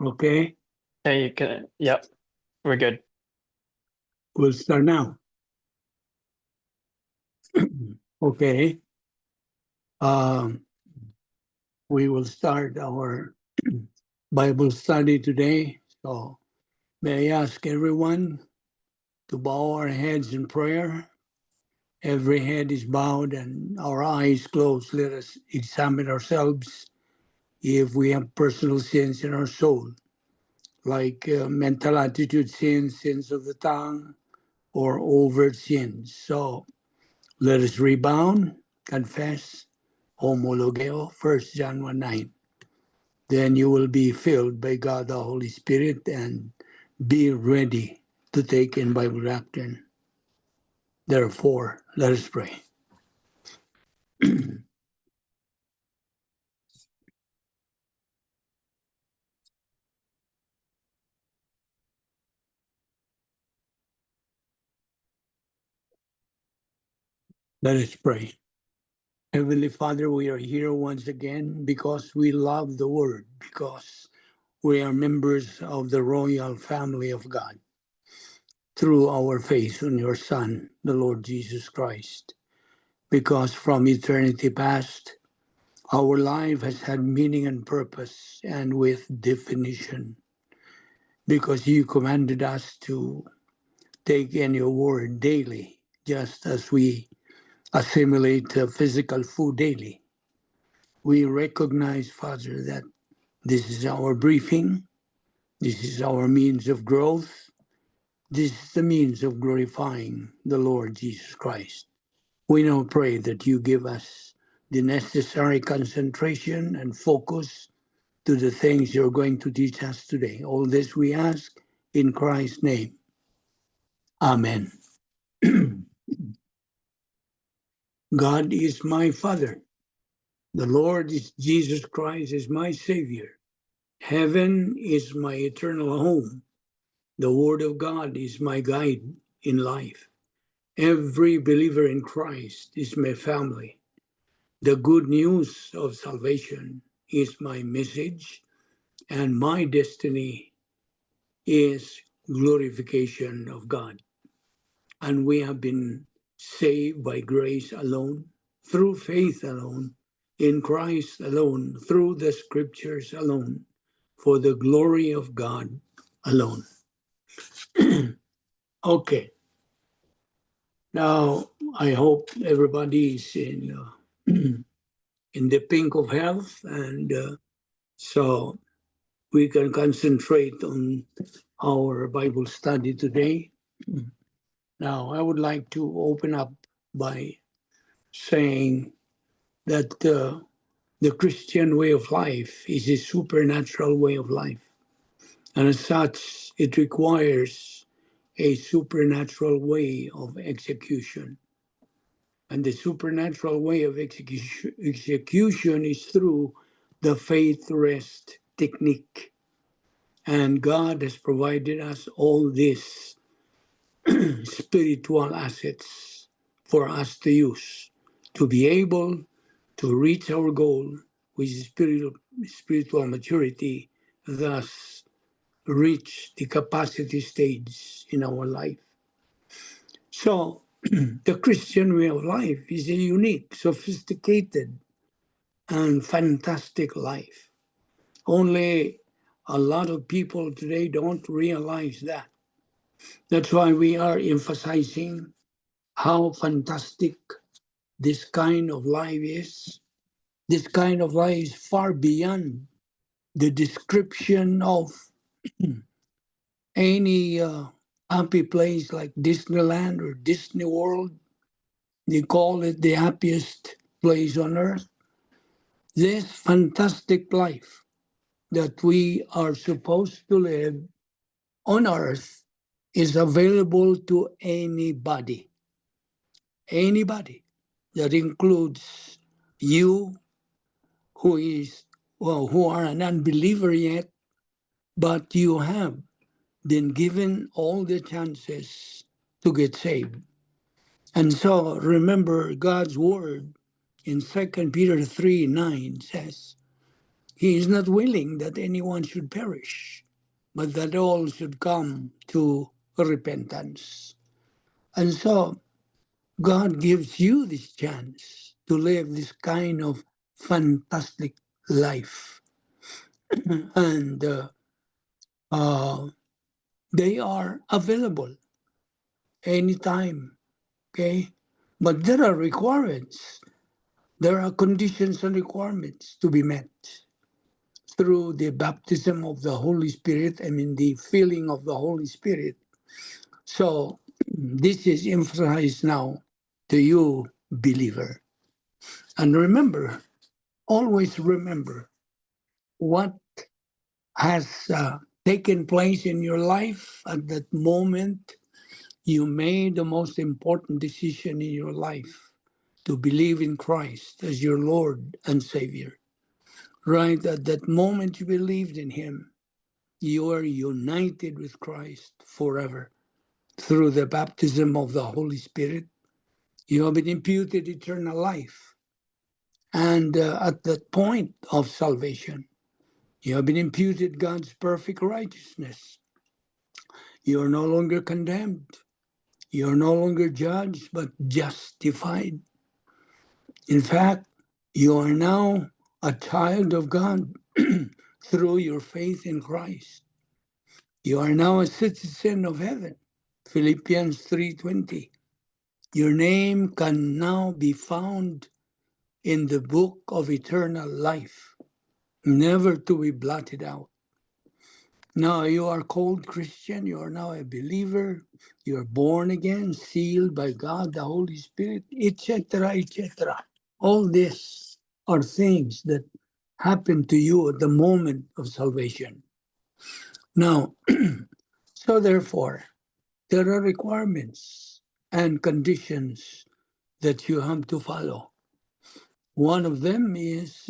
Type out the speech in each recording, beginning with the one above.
Okay, Hey, you can, yep, we're good. We'll start now. Okay. We will start our Bible study today. So may I ask everyone to bow our heads in prayer? Every head is bowed and our eyes closed. Let us examine ourselves if we have personal sins in our soul, like mental attitude sins, sins of the tongue, or overt sins. So let us rebound, confess, homologeo, 1 John 1:9. Then you will be filled by God the Holy Spirit and be ready to take in Bible doctrine. Therefore, let us pray. Let us pray. Heavenly Father, we are here once again because we love the Word, because we are members of the royal family of God through our faith in your Son, the Lord Jesus Christ. Because from eternity past, our life has had meaning and purpose and with definition. Because you commanded us to take in your word daily, just as we assimilate physical food daily. We recognize, Father, that this is our briefing, this is our means of growth, this is the means of glorifying the Lord Jesus Christ. We now pray that you give us the necessary concentration and focus to the things you're going to teach us today. All this we ask in Christ's name. Amen. God is my Father. The Lord is Jesus Christ is my Savior. Heaven is my eternal home. The Word of God is my guide in life. Every believer in Christ is my family. The good news of salvation is my message, and my destiny is glorification of God. And we have been saved by grace alone, through faith alone, in Christ alone, through the scriptures alone, for the glory of God alone. Okay. Now, I hope everybody is in the pink of health, and so we can concentrate on our Bible study today. Now, I would like to open up by saying that the Christian way of life is a supernatural way of life. And as such, it requires a supernatural way of execution. And the supernatural way of execution is through the faith rest technique. And God has provided us all these spiritual assets for us to use to be able to reach our goal, which is spiritual maturity, thus reach the capacity stage in our life. So the Christian way of life is a unique, sophisticated, and fantastic life. Only a lot of people today don't realize that. That's why we are emphasizing how fantastic this kind of life is. This kind of life is far beyond the description of any happy place like Disneyland or Disney World. They call it the happiest place on earth. This fantastic life that we are supposed to live on earth is available to anybody. Anybody. That includes you who are an unbeliever yet, but you have been given all the chances to get saved. And so remember, God's word in 2 Peter 3:9 says, He is not willing that anyone should perish, but that all should come to repentance. And so God gives you this chance to live this kind of fantastic life. And they are available anytime. Okay? But there are requirements. There are conditions and requirements to be met through the baptism of the Holy Spirit, I mean, the filling of the Holy Spirit. So this is emphasized now to you, believer. And remember, always remember what has taken place in your life at that moment you made the most important decision in your life to believe in Christ as your Lord and Savior. Right at that moment you believed in Him, you are united with Christ forever through the baptism of the Holy Spirit. You have been imputed eternal life. And at that point of salvation, you have been imputed God's perfect righteousness. You are no longer condemned. You are no longer judged, but justified. In fact, you are now a child of God through your faith in Christ. You are now a citizen of heaven. Philippians 3:20. Your name can now be found in the book of eternal life, never to be blotted out. Now you are called Christian, you are now a believer, you are born again, sealed by God, the Holy Spirit, etc., etc. All these are things that happen to you at the moment of salvation. Now, so therefore, there are requirements and conditions that you have to follow. One of them is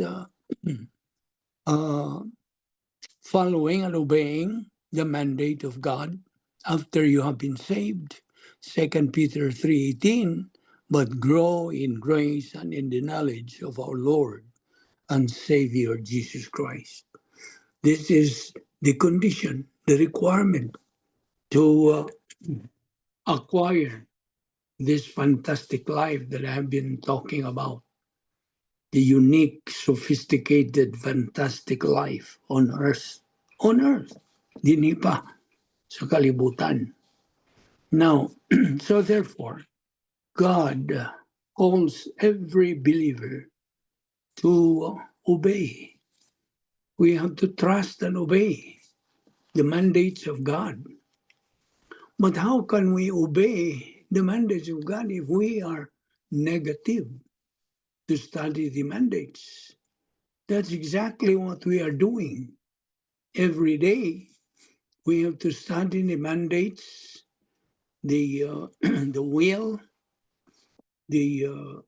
following and obeying the mandate of God after you have been saved. 2 Peter 3:18, "But grow in grace and in the knowledge of our Lord and Savior Jesus Christ." This is the condition, the requirement to acquire this fantastic life that I have been talking about. The unique, sophisticated, fantastic life on earth. On earth. Dinhi pa sa kalibutan. Now, so therefore, God calls every believer to obey. We have to trust and obey the mandates of God. But how can we obey the mandates of God if we are negative to study the mandates? That's exactly what we are doing every day. We have to study the mandates, the will, the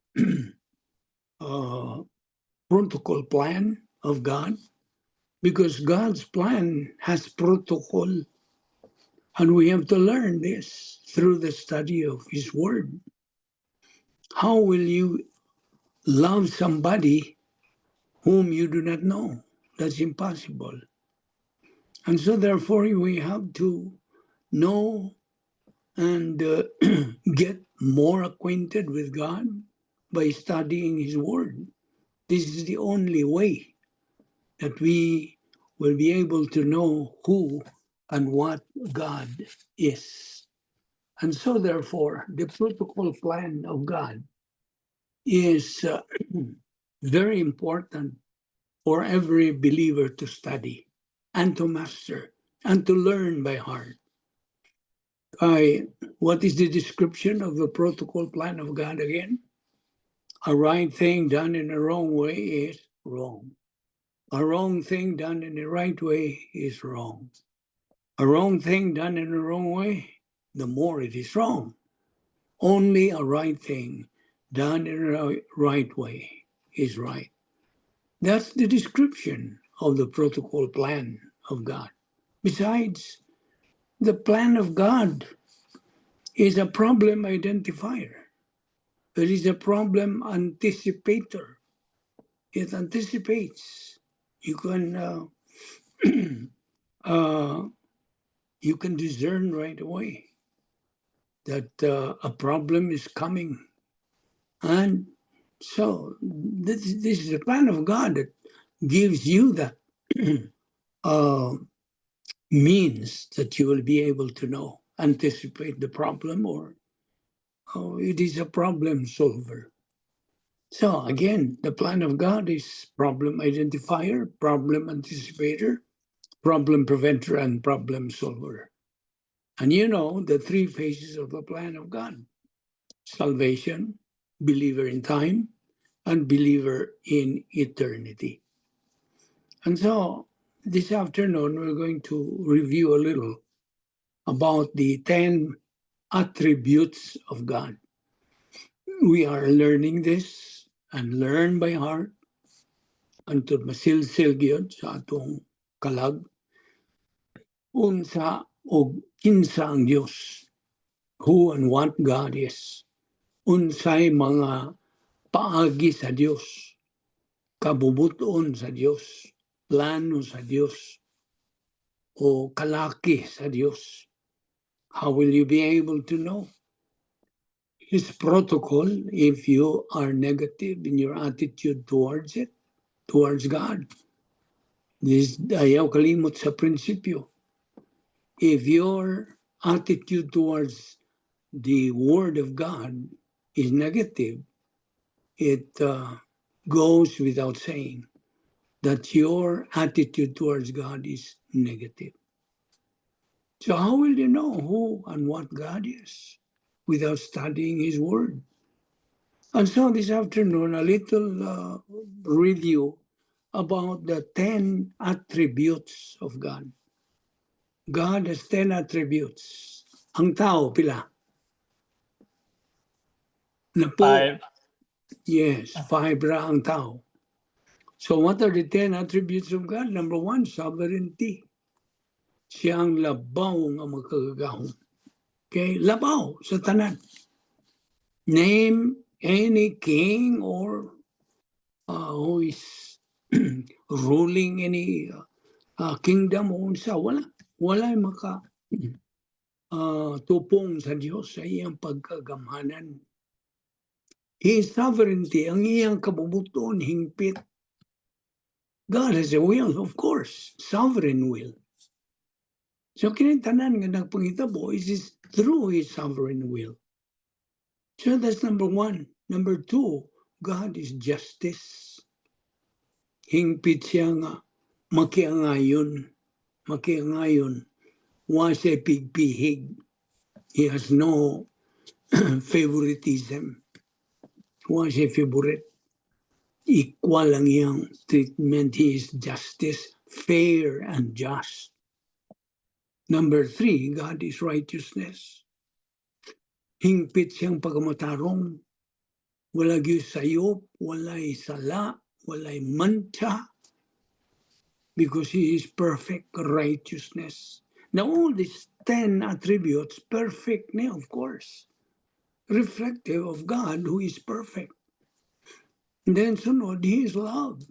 protocol plan of God, because God's plan has protocol, and we have to learn this through the study of His Word. How will you love somebody whom you do not know? That's impossible. And so, therefore, we have to know and get more acquainted with God by studying His Word. This is the only way that we will be able to know who and what God is. And so, therefore, the protocol plan of God is very important for every believer to study and to master and to learn by heart. What is the description of the protocol plan of God again? A right thing done in the wrong way is wrong. A wrong thing done in the right way is wrong. A wrong thing done in the wrong way, the more it is wrong. Only a right thing done in the right way is right. That's the description of the protocol plan of God. Besides, the plan of God is a problem identifier. It is a problem anticipator. It anticipates You can discern right away that a problem is coming. And so this is the plan of God that gives you that means that you will be able to know, anticipate the problem, or, oh, it is a problem solver. So again, the plan of God is problem identifier, problem anticipator, problem preventer, and problem solver. And you know the three phases of the plan of God: salvation, believer in time, and believer in eternity. And so this afternoon, we're going to review a little about the 10 attributes of God. We are learning this and learn by heart until masilsil gyud sa atong kalag unsa og kinsa ang Dios, who and what God is, unsay mga paagi sa Dios, kabubuton sa Dios, plano sa Dios o kalaki sa Dios. How will you be able to know His protocol if you are negative in your attitude towards it, towards God? This, ayaw kalimot sa prinsipyo. If your attitude towards the Word of God is negative, it goes without saying that your attitude towards God is negative. So how will you know who and what God is without studying His Word? And so this afternoon, a little review about the 10 attributes of God. God has 10 attributes. Ang tao, pila? Napo. Five. Yes, five ra ang tao. So what are the 10 attributes of God? Number one, sovereignty. Siya ang labaw nga makagagahom. Okay, labaw sa tanan. Name any king or who is ruling any kingdom o unsa, wala. Wala maka tupong sa Diyos sa iyang pagkagamhanan. His sovereignty, ang iyang kabubut-on, hingpit. God has a will, of course, sovereign will. So kining tanan nga nagpangitabo is through His sovereign will. So that's number one. Number two, God is justice. Hingpit siya nga makiangayon. Makiangayon. Wa siya pigpihig. He has no favoritism. Wa siya favorite. Equal ang iyang treatment. He is justice, fair and just. Number three, God is righteousness. Hingpit siyang pagkamatarong. Wala gyud sayop, walay sala, walay mantsa, because He is perfect righteousness. Now all these 10 attributes, perfect na, of course, reflective of God who is perfect. And then sunod, He is love.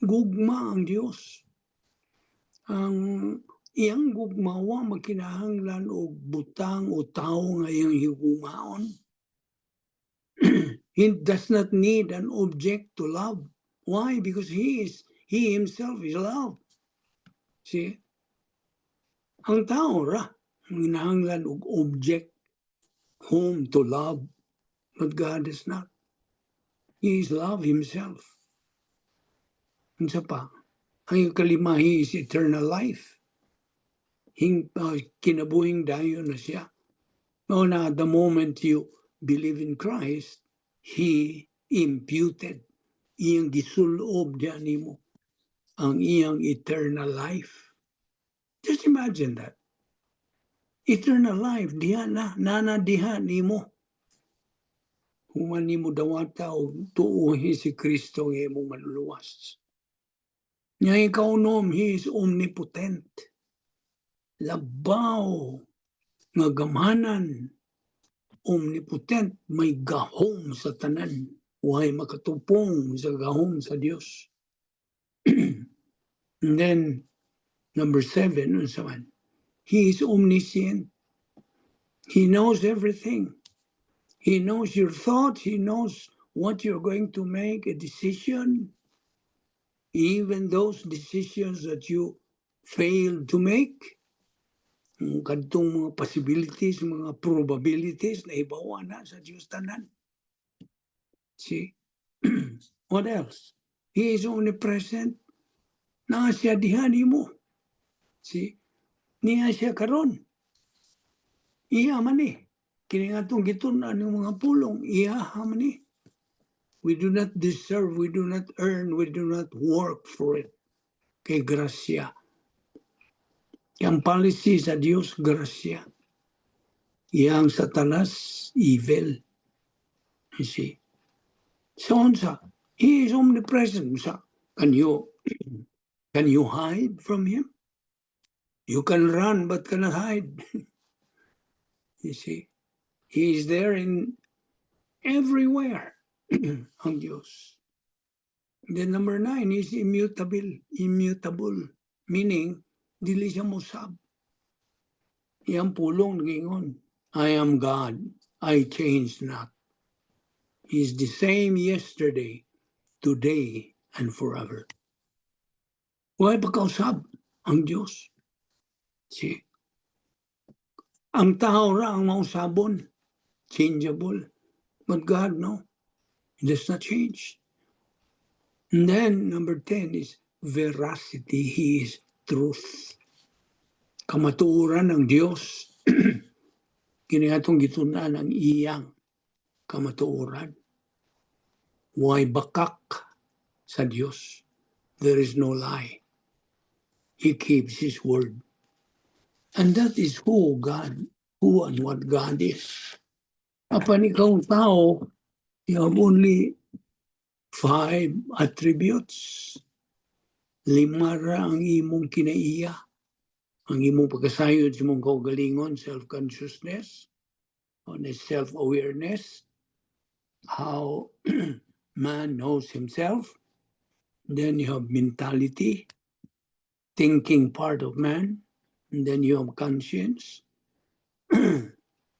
Gugma ang Diyos. Ang iyang gugma wa magkinahanglan og butang o tawo nga iyang higugmaon. He does not need an object to love. Why? Because He himself is love. See? Ang tao ra kinahanglan og object whom to love, but God is not. He is love himself. Unsa pa? Ang ikalima, He is eternal life. Kinabuhing dayon na siya. No, na the moment you believe in Christ, He imputed, iyang gisulob diya nimo ang iyang eternal life. Just imagine that. Eternal life, diha na, nana diha nimo. Human nimo dawata og tuohi si Kristo nga imong manluluwas. Nya ikaunom, He is omnipotent. Labaw nga gamhanan, omnipotent, may gahom sa tanan. Way makatupong sa gahom sa Dios. And then, number seven, unsa man? He is omniscient. He knows everything. He knows your thoughts. He knows what you're going to make a decision. Even those decisions that you failed to make. Ang kadtong mga possibilities, mga probabilities nahibaw na sa Diyos tanan. See? What else? He is omnipresent. Naa siya diha nimo. See? Niya siya karon. Iya man ni. Kini nga atong gitun-an ng mga pulong, iya man ni. We do not deserve, we do not earn, we do not work for it. Kay grasya. Ang policy sa Diyos, grasya. Iyang Satanas, evil. You see? So, unsa? He is omnipresent. Unsa? Can you hide from him? You can run but cannot hide. You see? He is there in everywhere. Ang Diyos. Then number nine is immutable. Immutable. Meaning, dili siya mosab. Iyang pulong ngingon, "I am God, I change not." He is the same yesterday, today, and forever. Walay pagkausab ang Diyos? See? Ang tao ra ang mausabon, changeable. But God, no. He does not change. And then number 10 is veracity. He is truth. Kamatuoran ng Diyos. Kini atong gitun-an ang iyang kamatuoran. Way bakak sa Diyos. There is no lie. He keeps His word. And that is who and what God is. Apan ikaw tao, you have only five attributes. Lima ra ang imong kinaiya. Ang imong pagkasayod sa imong kaugalingon, self-consciousness, on self-awareness, how man knows himself. Then you have mentality, thinking part of man. And then you have conscience,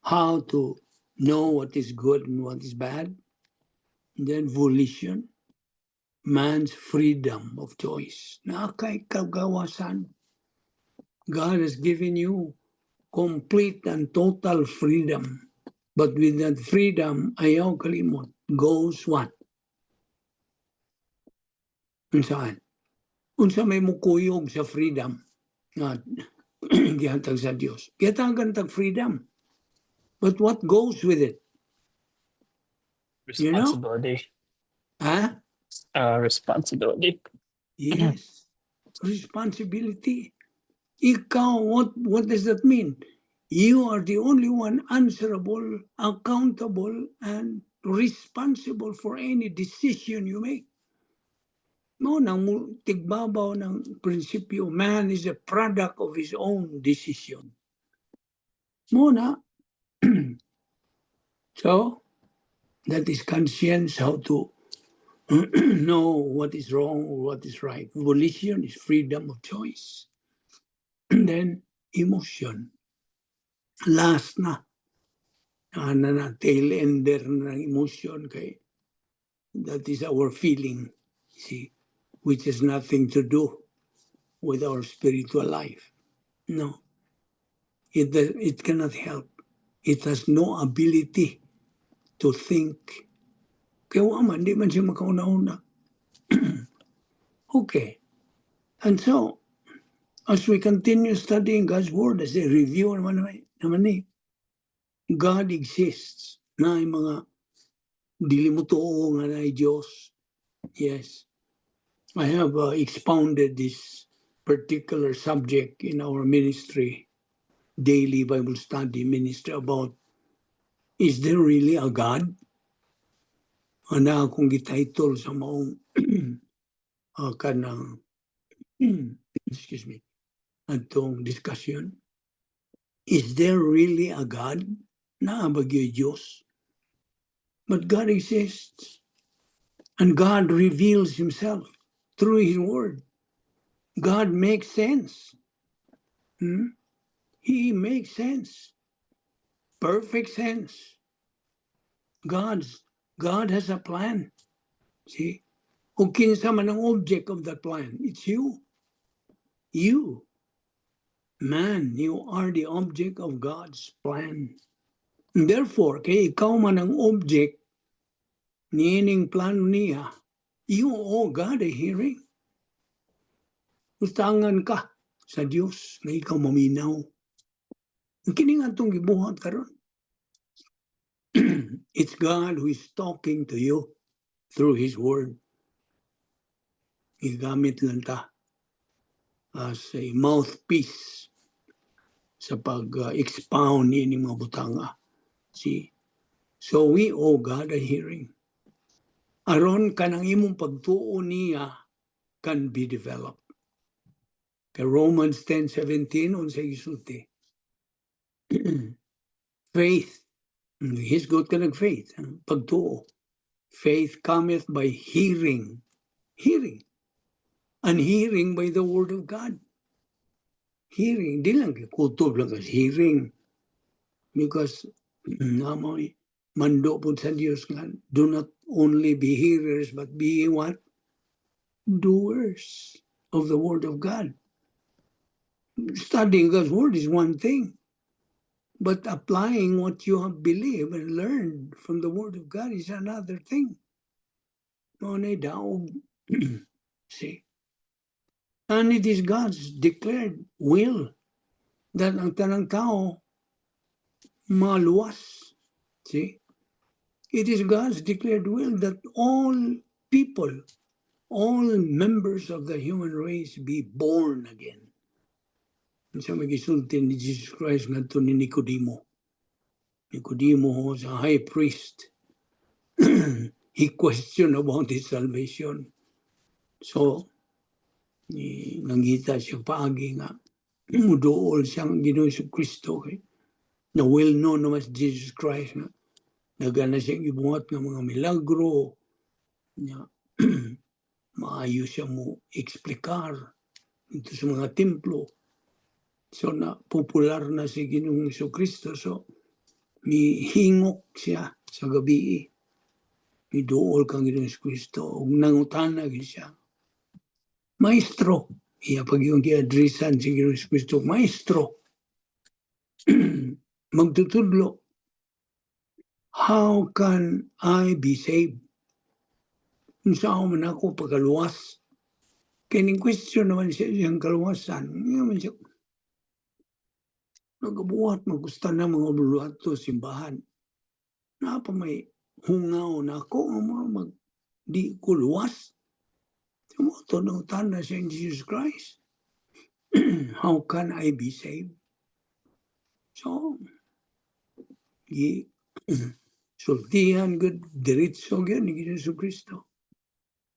how to know what is good and what is bad. And then volition, man's freedom of choice. Naa kay kagawasan. God has given you complete and total freedom. But with that freedom, ayaw kalimot, goes what? Unsaan? Unsa may mukuyog sa freedom nga gihatag sa Dios? Gihatagan tag freedom. But what goes with it? You know? Responsibility. Ha? Responsibility. Yes. Responsibility. Ikaw, what does that mean? You are the only one answerable, accountable, and responsible for any decision you make. Mao nang tigbabaw ng prinsipyo, man is a product of his own decision. Mao na. So, that is conscience, how to know what is wrong or what is right. Volition is freedom of choice. And then, emotion. Last na. Ano na, tail ender na ng emotion kay that is our feeling, see, which has nothing to do with our spiritual life. No. It cannot help. It has no ability to think. Kaya wa man, di man siya makauna-una. Okay. And so, as we continue studying God's Word, as a review naman ni, God exists. Naay mga dili motuo nga naay Diyos. Yes. I have expounded this particular subject in our ministry, daily Bible study ministry, about is there really a God? Ana akong gititle sa maong kanang, excuse me, atong discussion. Is there really a God? Naa ba gyud Diyos? But God exists. And God reveals himself Through His Word. God makes sense. He makes sense. Perfect sense. God has a plan. See? Kung kinsa man ang object of that plan, it's you. You. Man, you are the object of God's plan. And therefore, kay ikaw man ang object niining plano niya, you owe God a hearing. Utangan ka sa Dios nga ikaw maminaw. Ang kini nga atong gibuhat karon. It's God who is talking to you through His Word. Gigamit lang ta as a mouthpiece sa pag-expound niini mga butanga. See? So we owe God a hearing. Aron kanang imong pagtuo niya can be developed. Kay Romans 10:17, unsay gisulti? Faith. Hisgot ka nag-faith. Pagtuo. Faith cometh by hearing. Hearing. And hearing by the word of God. Hearing. Di lang kutob lang kasi hearing. Because namoy mando po sa Diyos nga, do not only be hearers, but be what? Doers of the word of God. Studying God's word is one thing, but applying what you have believed and learned from the word of God is another thing. Mao na daog. See? And it is God's declared will that ang tanang tao maluwas. See? It is God's declared will that all people, all members of the human race be born again. Unsa may gisulti ni Jesus Christ ngadto ni Nicodemo? Nicodemo was a high priest. He questioned about his salvation. So, ni nangita siya paagi nga muduol siyang Ginoong Kristo kay na well known naman si Jesus Christ nga daghan na siyang gibuhat nga mga milagro nya, maayo siya mo eksplikar dito sa mga templo. So na popular na si Ginoong Kristo. So mihingok siya sa gabi. Miduol kang Ginoong Kristo ug nangutana gyud siya. "Maestro," iya pag yung giadresan si Ginoong Kristo, "Maestro, magtutudlo, how can I be saved? Unsa man ako pagkaluwas?" Kining question naman siya siyang kaluwasan. Nga man siya, nagabuhat, magusta na mga buluhat to simbahan. Naa pa may hungaw na ako, nga mo mag, di ko luwas. Mo to nangutana siya in Jesus Christ. "How can I be saved?" So, gi sultihan gud diretso gyud ni Jesu Kristo.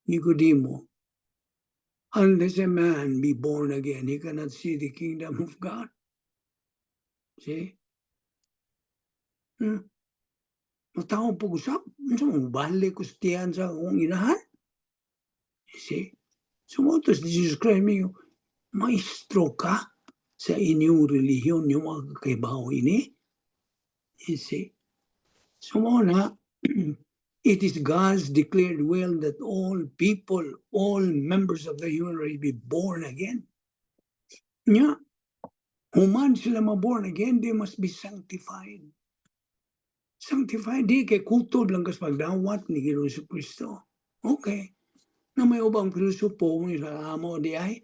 Nicodemo, unless a man be born again, he cannot see the kingdom of God. See? Matawo pag-usap, unsa mo balik ko sa tiyan sa akong inahan? You see? So mo to si Jesus Christ, may maestro ka sa inyong relihiyon, yung mga kakaibaw ini. You see? So mo na, it is God's declared will that all people, all members of the human race be born again. Nya, human sila ma-born again, they must be sanctified. Sanctified, di kay kutob lang kas pagdawat ni Ginoong Kristo. Okay. Na may ubang pilosopo, may sa amo di ay,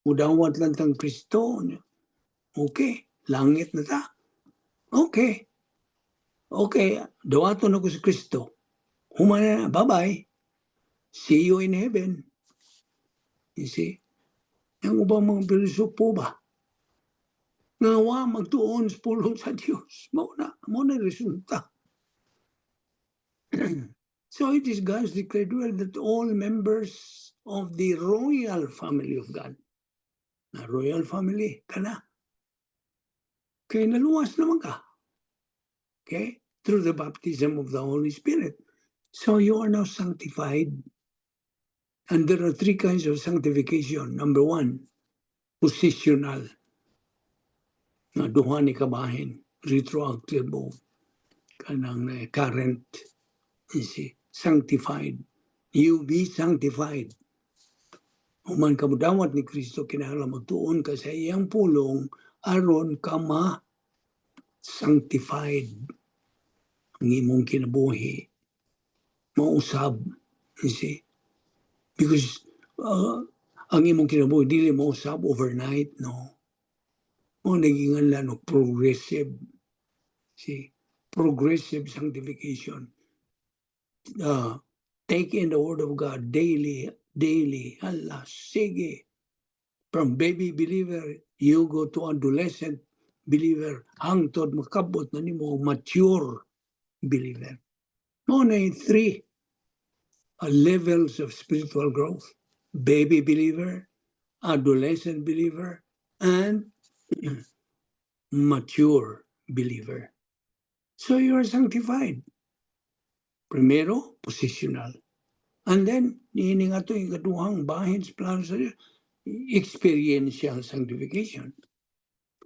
mudawat lang tang Kristo. Okay, langit na ta. Okay. Okay, dawaton ako si Kristo. Human na, bye-bye. See you in heaven. You see? Ang ubang mga pilosopo ba? Nga wa magtuon sa pulong sa Dios. Mao na resulta. So it is God's declared will that all members of the royal family of God. Na royal family ka na. Kaya naluwas naman ka. Okay? Through the baptism of the Holy Spirit. So you are now sanctified. And there are three kinds of sanctification. Number one, positional. Nga duha ni kabahin, retroactive o kanang current. You see, sanctified. You be sanctified. Human ka mudawat ni Kristo, kinahanglan magtuon ka sa iyang pulong aron ka ma sanctified ang imong kinabuhi, mausab, you see, because ang imong kinabuhi dili mausab overnight, no? Mao naging no progressive, see, progressive sanctification. Take in the word of God daily, daily. Allah, sige, from baby believer you go to adolescent believer hangtod makabot na nimo mature believer. Mao na yung three levels of spiritual growth: baby believer, adolescent believer, and mature believer. So you are sanctified. Primero, positional. And then, niini nga to yung kaduhang bahin sa plano sa Diyos, experiential sanctification.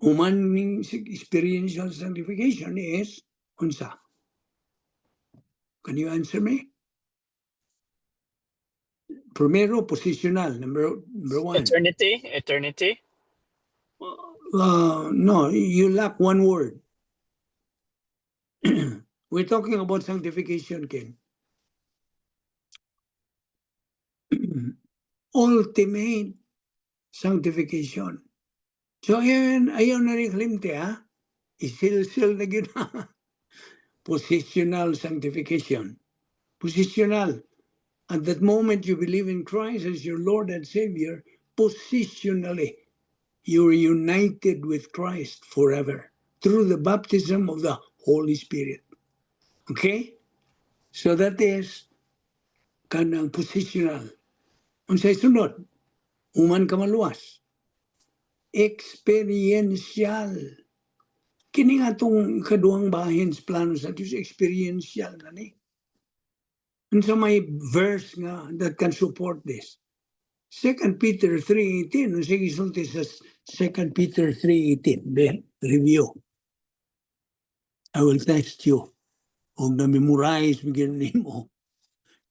Human ning experiential sanctification is, unsa? Can you answer me? Primero, positional, number one. Eternity, eternity. No, you lack one word. We're talking about sanctification, Ken. Ultimate sanctification. So, ayun, ayaw na rin kalimti, ha? Isilsil na gyud. Positional sanctification. Positional. At that moment you believe in Christ as your Lord and Savior, positionally, you're united with Christ forever through the baptism of the Holy Spirit. Okay? So that is kanang positional. Unsay sunod? Human ka maluwas. Experiential. Kini nga itong kaduhang bahin sa plano sa Diyos, experiential na ni. Unsa may verse nga that can support this? 2 Peter 3:18. Unsa gisulti sa 2 Peter 3:18? Be, review. I will text you. Og na-memorize bigyan nimo.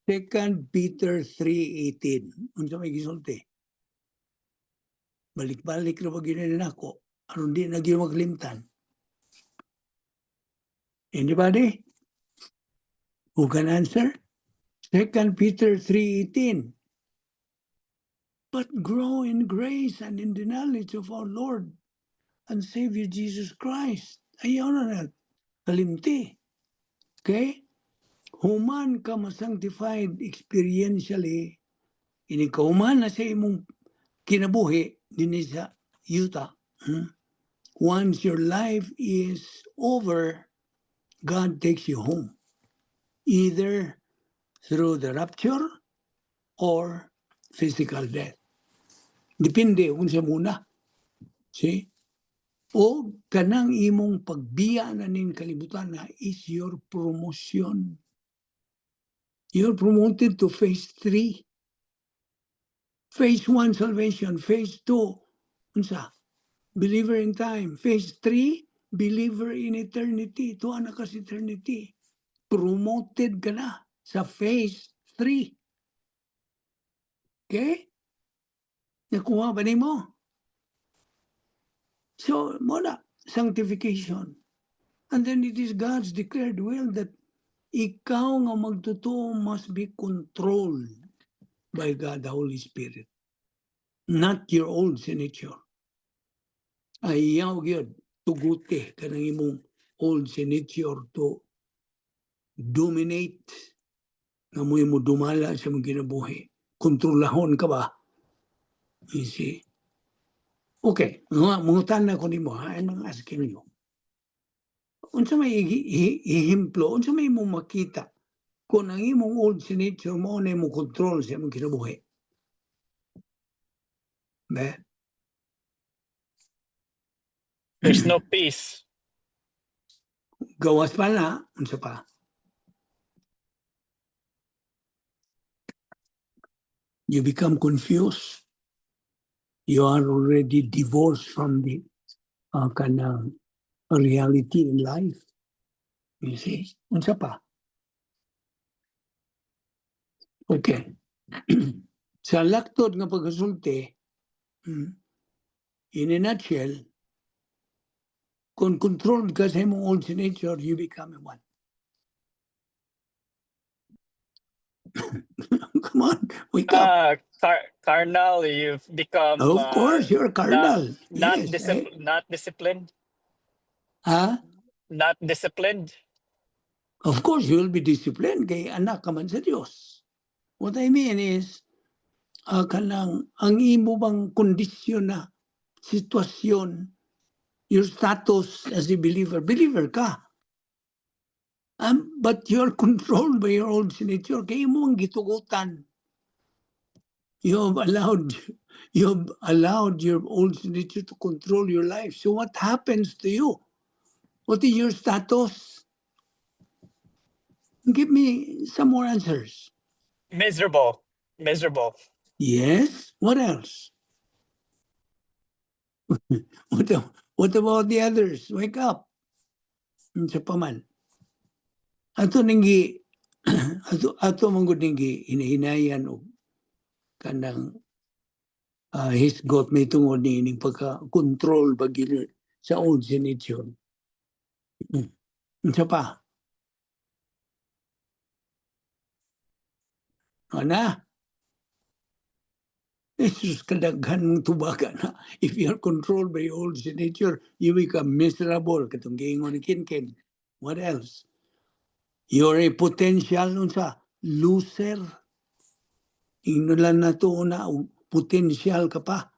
2 Peter 3:18. Unsa may gisulti? Balik-balik ra ba gyud nako aron di na gyud maglimtan. Anybody who can answer? 2 Peter 3:18. "But grow in grace and in the knowledge of our Lord and Savior Jesus Christ." Ayaw na na kalimti. Okay? Human ka ma-sanctified experientially, ini ka human na sa imong kinabuhi dinhi sa yuta. Once your life is over, God takes you home. Either through the rapture or physical death. Depende kung sa muna. See? O kanang imong pagbiya na ning kalibutan na is your promotion. You're promoted to phase 3. Phase 1, salvation. Phase 2, unsa? Believer in time. Phase 3, believer in eternity. Tuwa na ka sa eternity. Promoted ka na sa phase 3. Okay? Nakuha ba nimo? So, mao na, sanctification. And then it is God's declared will that ikaw nga magtotoo must be controlled by God the Holy Spirit. Not your old nature. Ayaw gyud tuguti kanang imong old nature to dominate nga mo dumala sa imong kinabuhi. Kontrolahon ka ba? You see? Okay, mga mangutana ko nimo ha, I'm asking you. Unsa may ehemplo, unsa may imong makita kung ang imong old nature mao na imong control sa imong kinabuhi? Be? There's no peace. Gawas pa na, unsa pa? You become confused. You are already divorced from the kanang reality in life. You see? Unsa pa? Okay. Sa laktod nga pagkasulti, in a nutshell, kung controlled ka sa imong old nature, you become a what? Come on, wake up. Carnal, you've become Of course, you're carnal. Not Yes. Eh? Not disciplined. Ha? Not disciplined. Of course, you will be disciplined kay anak ka man sa Dios. What I mean is, kanang ang imo bang kondisyon na sitwasyon, your status as a believer, believer ka. But you're controlled by your old nature. Kay imo ang gitugutan. You have allowed your old nature to control your life. So what happens to you? What is your status? Give me some more answers. Miserable. Miserable. Yes. What else? What about the others? Wake up. Unsa pa man? Ato man gud ning gi hinahinayan og kanang hisgot may tungod ni ining pagka-control ba gyud sa old nature. Unsa pa? Ana? Jesus, kadaghan mong tubaga na. If you are controlled by old nature, you become miserable. Katong giingon ni Kinkin. What else? You're a potential unsa? Loser. Ingnon lang na to na potential ka pa.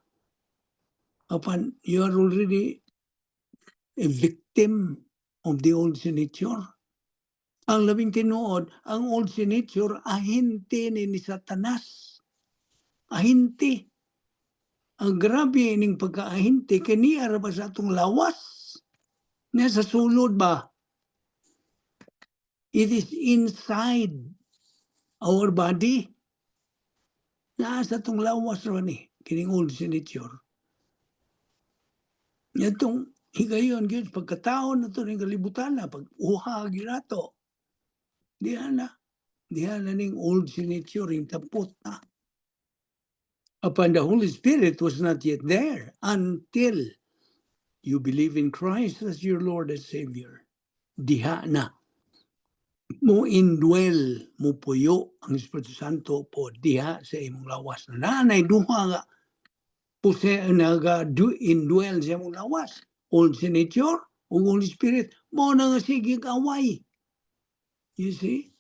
Apan, you are already a victim of the old nature. Ang labing tinuod, ang old nature, ahente ni Satanas. Ahente. Ang grabe ining pagkaahente, kaniya ra ba sa atong lawas? Nasa sulod ba? It is inside our body. Nasa atong lawas ra ni, kining old nature. Itong higayon, gyud pagkatao na to ning kalibutan na, pag uha gyud nato. Diha na. Diha na ning old nature, yung tapot na. Upon the Holy Spirit was not yet there until you believe in Christ as your Lord and Savior. Diha na. Mo indwell, mo puyo ang Espiritu Santo po diha sa imong lawas. Nanay duha nga puse naga do indwell sa imong lawas. Old nature ug Holy Spirit mo na nga sige away. You see?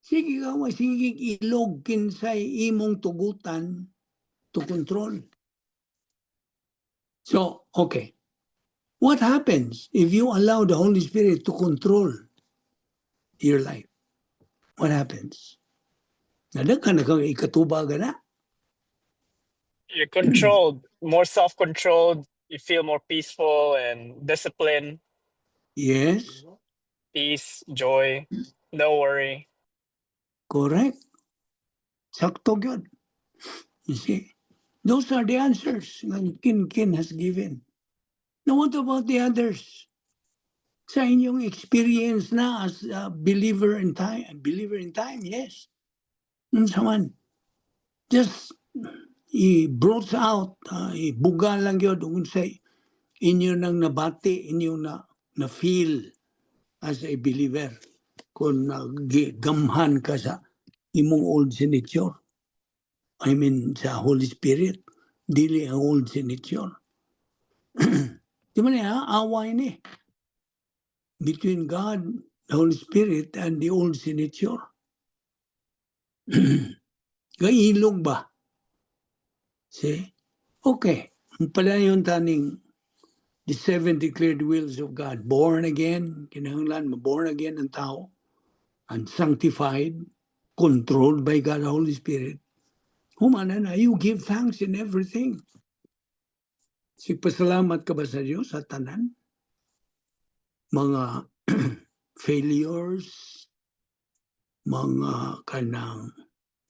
Sige away, sige ilog kinsay imong tugutan to control. So, okay. What happens if you allow the Holy Spirit to control your life? What happens? Nadaghan na kang ikatubaga na. You're controlled, more self-controlled. You feel more peaceful and disciplined. Peace, joy, no worry. Correct. Sakto gyud. You see? Those are the answers nga Kin Kin has given. Now, what about the others? Sa inyong experience na as a believer in time, yes. Unsa man. Just i-brought out, ibuga lang yun unsay inyo nang nabati, inyo na feel as a believer kung naggamhan ka sa imong old nature. I mean, sa Holy Spirit, dili ang old nature. Di ba niya, away ni between God, the Holy Spirit, and the old nature. Gailog ba? See? Okay. Pala yung taning the seven declared wills of God. Born again, kinahanglan, born again ang tao, and sanctified, controlled by God, the Holy Spirit. Humana na, you give thanks in everything. Sigpasalamat ka ba sa Diyos sa tanan? Mga failures, mga kanang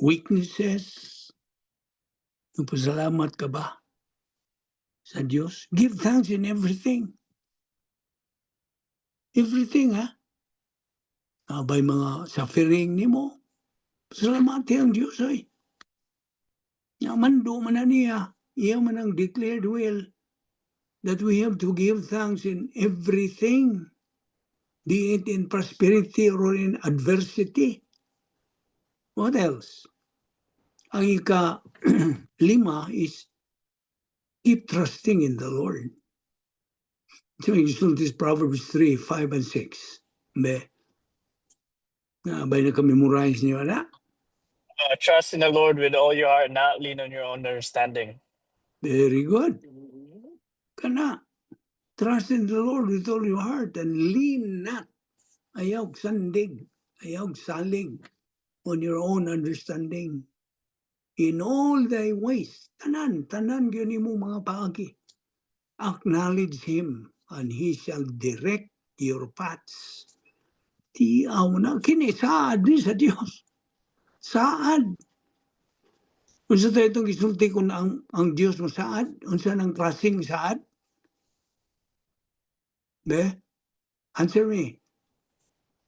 Weaknesses? Nagpasalamat ka ba sa Diyos? Give thanks in everything. Everything, ha? By mga suffering nimo. Pasalamati ang Diyos, ay. Nga mando man na niya, iya man ang declared will that we have to give thanks in everything, be it in prosperity or in adversity. What else? Ang ika lima is keep trusting in the Lord. So this Proverbs 3, 5, and 6. Be. Na bay naka-memorize niyo na? Trust in the Lord with all your heart, not lean on your own understanding. Very good. Kana. Trust in the Lord with all your heart and lean not. Ayaw sandig. Ayaw salig on your own understanding. In all thy ways, tanan, tanan gyud nimo mga paagi. Acknowledge Him and He shall direct your paths. Tiaw na, kini saad ni sa Dios. Saad. Unsa tayo itong gisulti kung ang Dios mo saad? Unsa nang klaseng saad? Be? Answer me.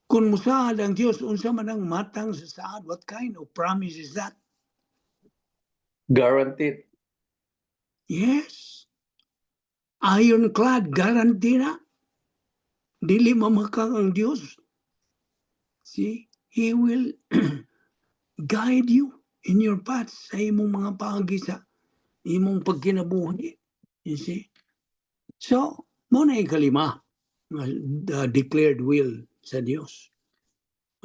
Kung musaad ang Dios, unsa man ang matang sa saad? What kind of promise is that? Guaranteed. Yes. Ironclad, guarantee na. Dili mamakang ang Dios. See? He will guide you in your paths sa imong mga paagi sa imong pagkinabuhi. You see? So, mao na ikalima, the declared will sa Dios.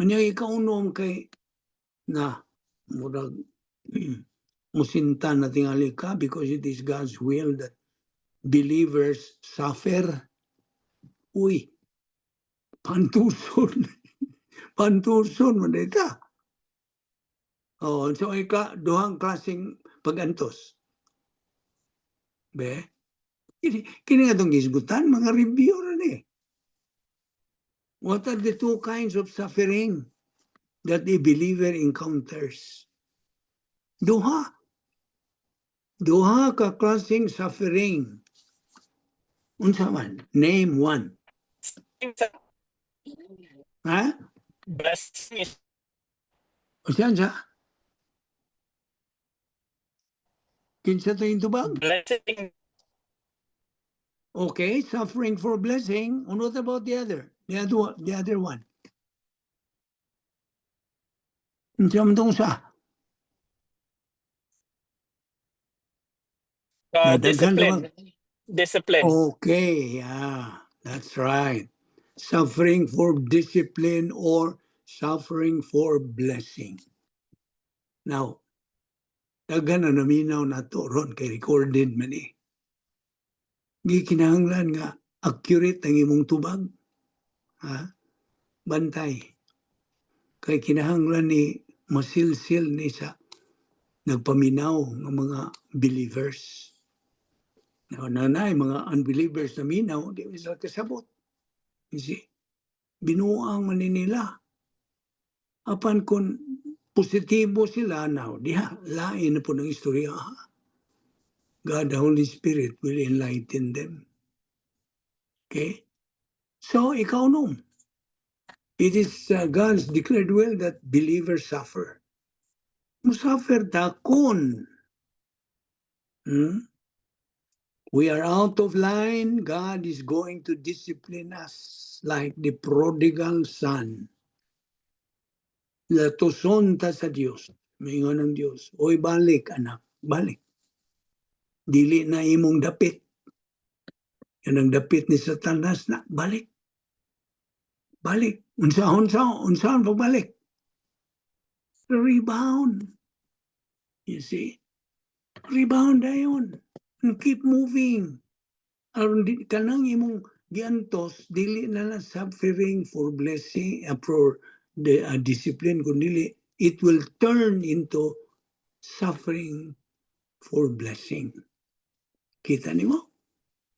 Unya ikaunom kay na murag musinta na tingali ka because it is God's will that believers suffer. Uy, pantuson. Pantuson man ita. Oh, so ika duhang klaseng pagantos. Be? Kini nga itong gisgutan, mga review ra ni. What are the two kinds of suffering that a believer encounters? Duha. Duha ka klaseng suffering. Unsa man? Name one. Ha? Blessing is Unsa sa? Kinsa to yung tubag? Blessing. Okay, suffering for blessing. And what about the other? The other one. The other one. Unsa man tong sa? Nadaghan Discipline. naman. Discipline. Okay, yeah, that's right. Suffering for discipline or suffering for blessing. Now, daghan na naminaw na to ron kay recorded man eh. Gikinahanglan nga accurate ang imong tubag. Ha? Bantay. Kay kinahanglan ni masilsil ni sa nagpaminaw ng mga believers. Now, nanay, mga unbelievers na minaw, di sila kasabot. You see? Binuang man ni nila. Apan kung positibo sila now, diha, lain na po ng istorya. Ha? God, the Holy Spirit will enlighten them. Okay? So, ikaw nung. It is God's declared will that believers suffer. Musuffer ta kun. We are out of line. God is going to discipline us like the prodigal son. Latuson ta sa Dios. Maingon ng Dios, "Oy, balik, anak, balik. Dili na imong dapit. Yan ang dapit ni Satanas na, balik. Balik." Unsa, unsa, unsa ang pagbalik? Rebound. You see? Rebound dayon. And keep moving. Aron di kanang imong giantos dili na lang suffering for blessing, for the discipline, kundi it will turn into suffering for blessing. Kita nimo?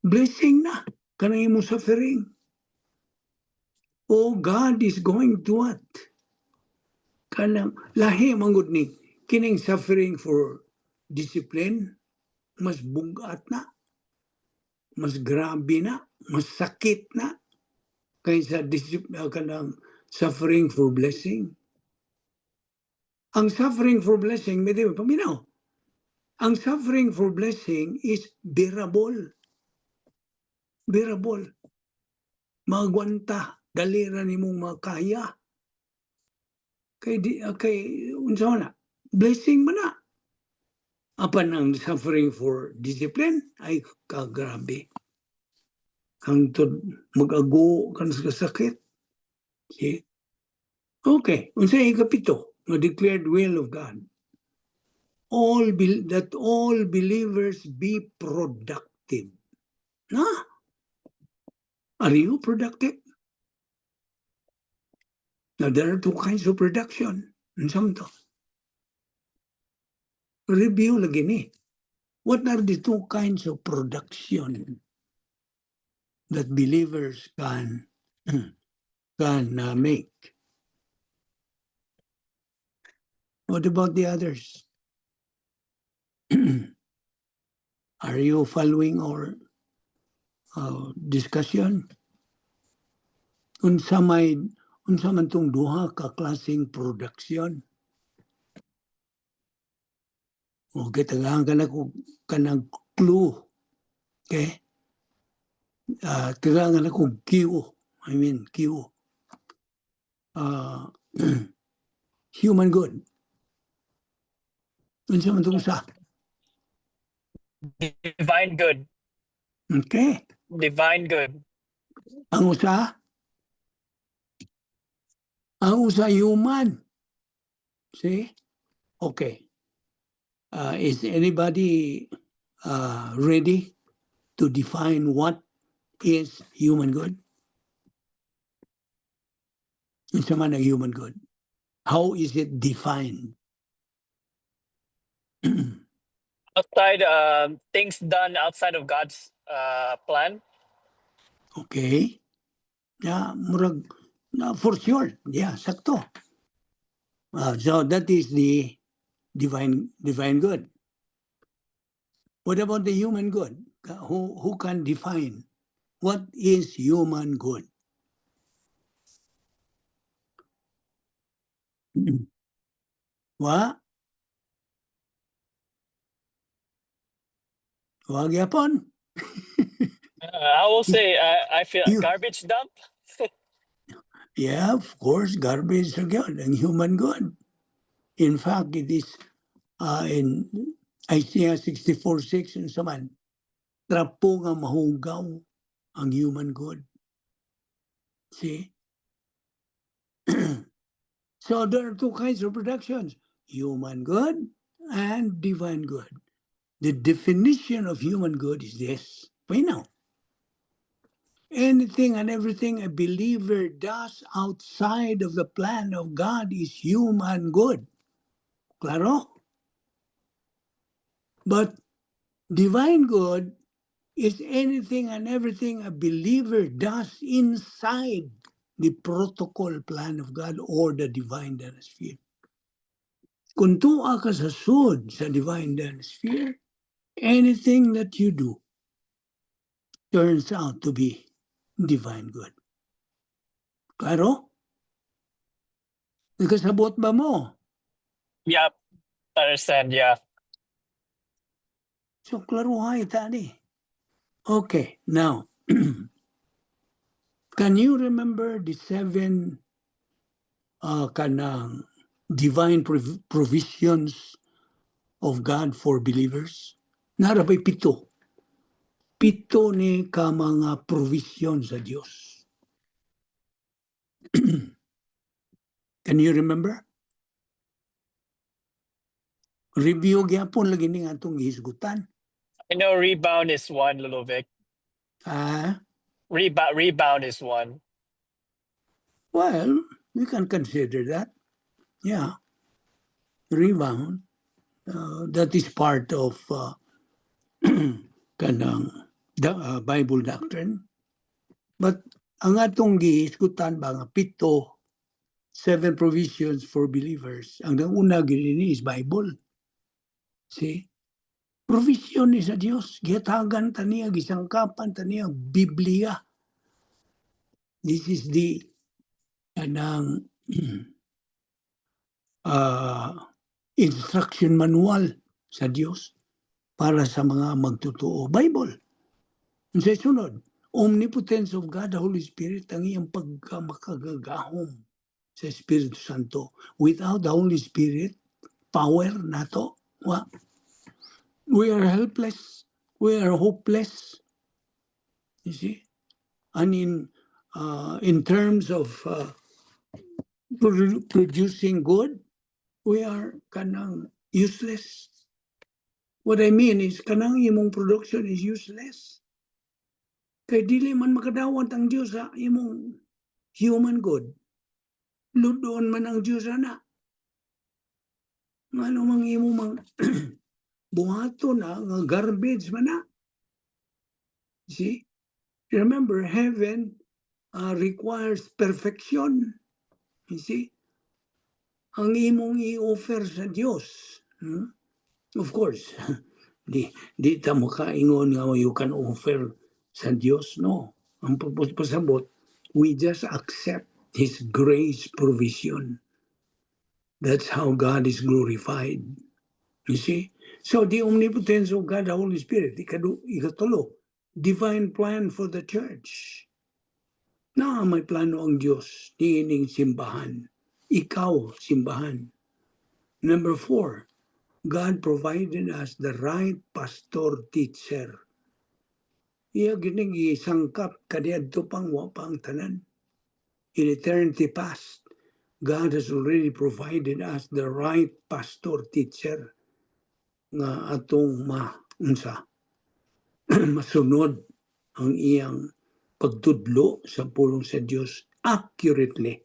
Blessing na kanang imong suffering. Oh, God is going to what? Kanang lahi manggod ni Kining suffering for discipline, mas bugat na, mas grabe na, mas sakit na kaysa kanang suffering for blessing. Ang suffering for blessing, may di ba, paminaw. Ang suffering for blessing is bearable. Bearable. Magwanta, dali ra nimong makaya. Kay unsa man na? Blessing man na. Apan ang suffering for discipline ay kagrabe. Hangtod mag-ago kan sa sakit. See? Okay, unsay ikapito nga declared will of God? All be, that all believers be productive. Na? Are you productive? Now, there are two kinds of production. Unsa man to? Review lagi ni. What are the two kinds of production that believers can make? What about the others? Are you following our discussion? Unsa man tong duha ka klaseng production? Okay, tagaan ka na ko kanang clue. Okay? Tagaan ka na kog cue. I mean, cue. Human good. Unsa man tong usa? Divine good. Okay. Divine good. Ang usa? Ang usa, human. See? Okay. Is anybody ready to define what is human good? Unsa man ang human good? How is it defined? Outside, things done outside of God's plan. Okay. Yeah, murag na for sure. Yeah, sakto. So that is the divine good. What about the human good? Who can define what is human good? Wa? Wa gyapon? I will say I feel garbage dump. Yeah, of course, garbage again, and human good. In fact, it is in Isaiah 64:6 unsa man, trapo nga mahugaw ang human good. See? So there are two kinds of productions, human good and divine good. The definition of human good is this. We know. Anything and everything a believer does outside of the plan of God is human good. Claro? But divine good is anything and everything a believer does inside the protocol plan of God or the divine sphere. Kung tuwa ka sa sud sa divine sphere, anything that you do turns out to be divine good. Klaro? Nakasabot ba mo? Yep. Understand. Yeah. So, klaruhay tani. Okay, now, can you remember the seven kanang divine provisions of God for believers? Naa bay pito. Pito ni ka mga provision sa Dios. Can you remember? Review gyapon lagi ni atong gihisgutan. I know rebound is one, Lolo Vic. Ah, Rebound is one. Well, we can consider that. Yeah. Rebound. That is part of kanang the Bible doctrine. But ang atong gihisgutan ba nga pito Seven provisions for believers. Ang una gyud ni is Bible. See? Provision ni sa Dios. Gihatagan ta niya, gisangkapan ta niya, Biblia. This is the kanang instruction manual sa Dios para sa mga magtotoo. Bible. Unsay sunod? Omnipotence of God, the Holy Spirit, ang iyang pagkamakagagahom sa Espiritu Santo. Without the Holy Spirit, power nato, wa. We are helpless. We are hopeless. You see? And in terms of producing good, we are kanang useless. What I mean is kanang imong production is useless. Kay dili man makadawat ang Dios sa imong human good. Lud-on man ang Dios ana. Ngano mang imo mang buhaton na nga garbage man na. See? Remember, heaven requires perfection. You see? Ang imong i-offer sa Dios. Of course, di ta makaingon nga you can offer sa Dios, no. Ang pasabot, we just accept His grace provision. That's how God is glorified. You see? So the omnipotence of God, the Holy Spirit, ikatulo, divine plan for the church. Na may plano ang Diyos, niining simbahan. Ikaw, simbahan. Number four, God provided us the right pastor teacher. Iya gining gisangkap kaniadto pang wa pa ang tanan. In eternity past, God has already provided us the right pastor teacher nga atong ma unsa masunod ang iyang pagtudlo sa pulong sa Dios accurately.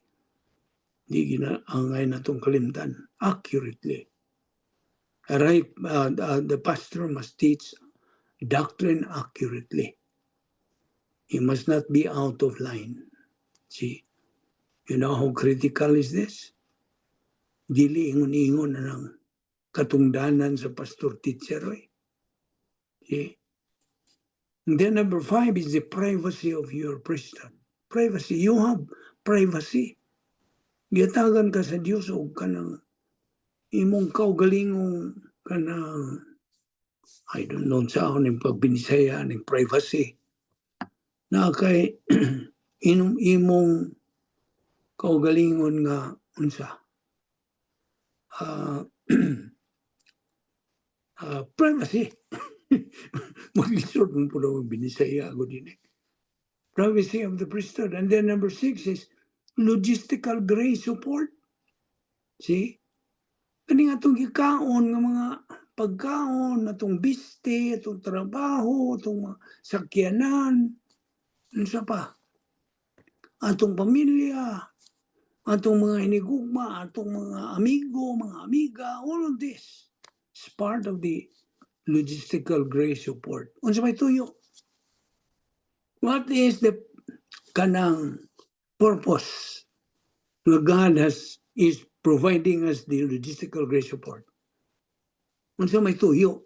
Di gina angay natong kalimtan accurately. Right, the pastor must teach doctrine accurately. He must not be out of line. See? You know how critical is this? Dili ingon-ingon na ng katungdanan sa pastor teacher. Eh. See? And then number five is the privacy of your priesthood. Privacy. You have privacy. Gihatagan ka sa Dios og kanang imong kaugalingong kanang, I don't know sa ning pagbinisaya ning privacy na kay inom imong kaugalingon nga unsa privacy. Maglisod mo po daw binisaya ako din eh. Privacy of the priesthood. And then number six is logistical grace support. See? Kani nga atong gikaon nga mga pagkaon, atong biste, atong trabaho, atong mga sakyanan, unsa pa? Atong pamilya, atong mga hinigugma, atong mga amigo, mga amiga, all of this is part of the logistical grace support. Unsa may tuyo? What is the kanang purpose nga God has is providing us the logistical grace support? Unsa may tuyo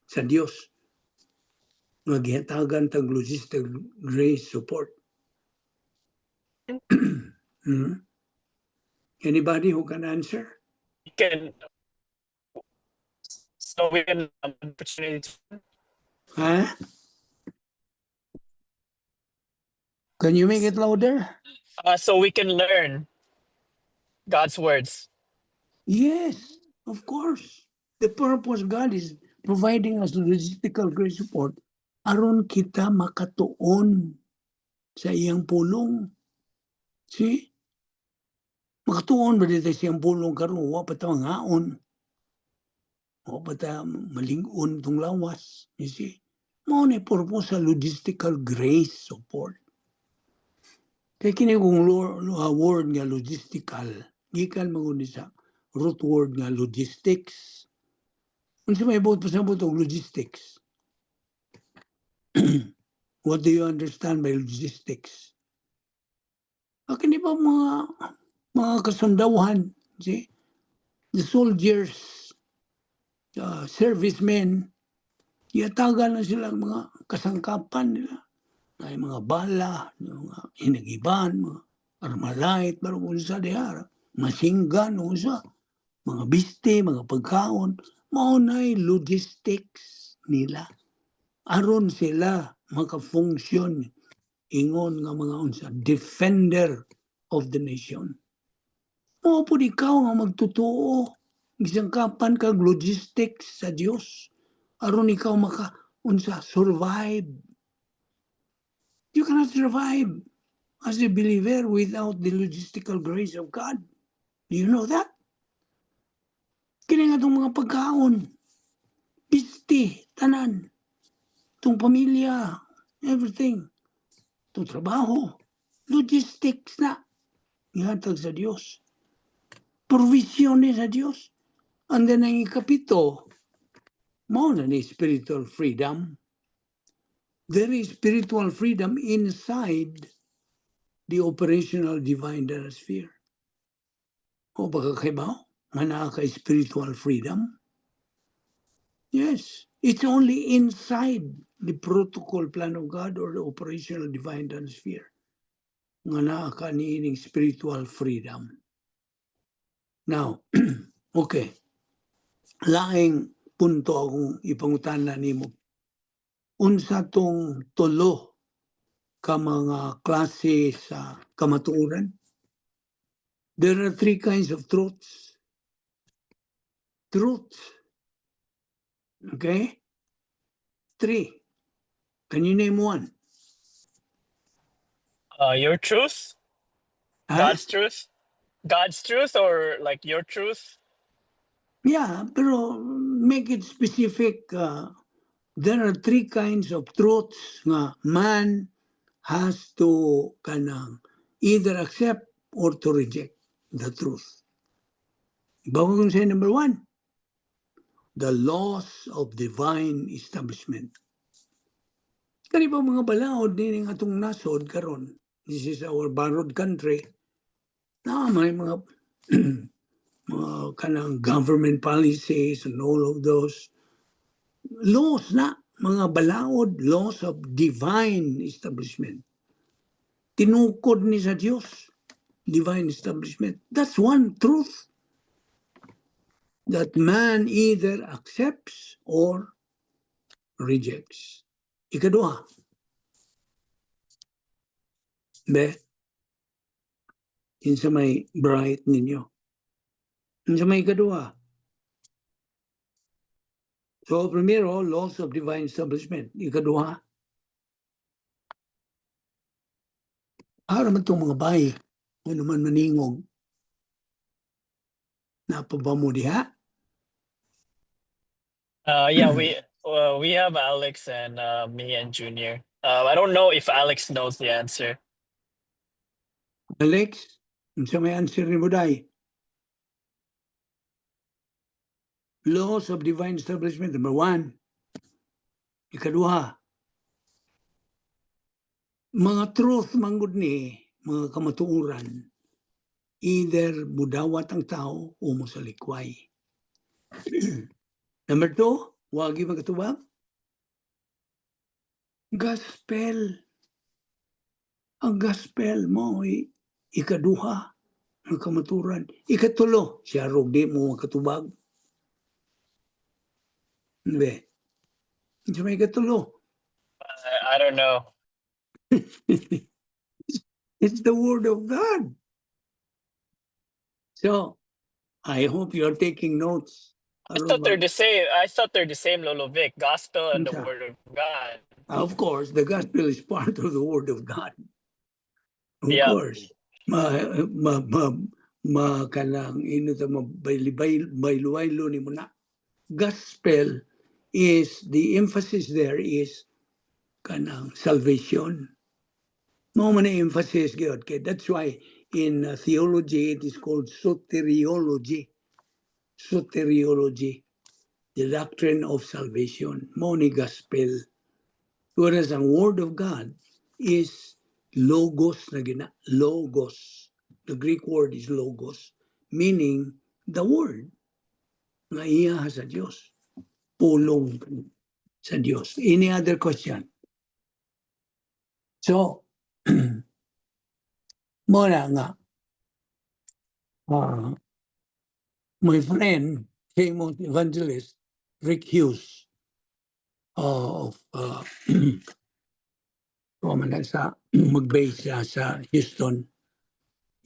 sa Dios nga gihatagan tag logistical grace support? Anybody who can answer? Can so we can opportunity to, Huh? Can you make it louder? So we can learn God's words. Yes, of course. The purpose God is providing us logistical grace support aron kita makatuon sa iyang pulong. See? Makatuon ba dito sa iyang pulong karon, wa pa ta mangaon. Wa pa ta malingon tong lawas. You see? Mao ni purpose sa logistical grace support. Kay kini kung word nga logistical, gikan man gud ni sa root word nga logistics. Unsa may buot pasabot og logistics? What do you understand by logistics? Ah, kini ba mga Mga kasundawhan, see? The soldiers, servicemen, gihatagan na sila mga kasangkapan nila. Ay mga bala, mga hinagiban, mga armalite, pero kung sa diha, machine gun, unsa, mga biste, mga pagkaon, mao na'y logistics nila. Aron sila makafunksyon ingon nga mga unsa, defender of the nation. Mao pud ikaw nga magtutuo, gisangkapan kag logistics sa Dios aron ikaw maka unsa, survive. You cannot survive as a believer without the logistical grace of God. Do you know that? Kini nga itong mga pagkaon, bisti, tanan, itong pamilya, everything, itong trabaho, logistics na, gihatag sa Dios. Provision ni sa Dios. And then ang ikapito, mao na ni spiritual freedom. There is spiritual freedom inside the operational divine sphere. Wa ba ka kahibaw? Nga naa ka spiritual freedom? Yes. It's only inside the protocol plan of God or the operational divine sphere nga naa ka niining spiritual freedom. Now, okay. Laing punto akong ipangutana nimo. Unsa tong tulo ka mga klase sa kamatuoran? There are three kinds of truths. Truths. Okay? Three. Can you name one? Your truth, Huh? God's truth, or like your truth. Yeah, pero make it specific. There are three kinds of truths nga man has to kanang either accept or to reject the truth. Bago kong say number one, the laws of divine establishment. Kani ba mga balaod nining atong nasod karon? This is our borrowed country. Na may mga kanang government policies and all of those laws na mga balaod, laws of divine establishment. Tinukod ni sa Dios, divine establishment. That's one truth that man either accepts or rejects. Ikaduha. Be, kinsa may bright ninyo? Kinsa may ikaduha? So, primero, laws of divine establishment. Ikaduha, para man itong mga bayi, ano man maningog, naa pa ba mo diha? Yeah, we have Alex and me and Junior. I don't know if Alex knows the answer. Alex, unsa may answer nimo day? Laws of divine establishment, number one. Ikaduha, mga truth manggod ni, mga kamatuoran, either mudawat ang tao o mosalikway. Number two, wagi magkatubag. Gospel. Ang gospel mo ay ikaduha ng kamaturan. Ikatulo, siya rog di mo makatubag. Hindi. Sa may ikatulo. I don't know. It's the word of God. So, I hope you're taking notes. I thought they're the same. I thought they're the same, Lolo Vic. Gospel and the Unsa? Word of God. Of course, the gospel is part of the word of God. Of course. Ma ma ma ma kanang ino ta mabaylo ni mo na. Gospel is, the emphasis there is kanang salvation. Mao man ang emphasis gyud kay that's why in theology it is called soteriology. Soteriology, the doctrine of salvation. Mao ni gospel. Whereas ang word of God is logos na gina, logos. The Greek word is logos, meaning the word nga iya sa Dios. Pulong sa Dios. Any other question? So, mao na nga, my friend, famous evangelist, Rick Hughes, of man na sa mag-base siya sa Houston,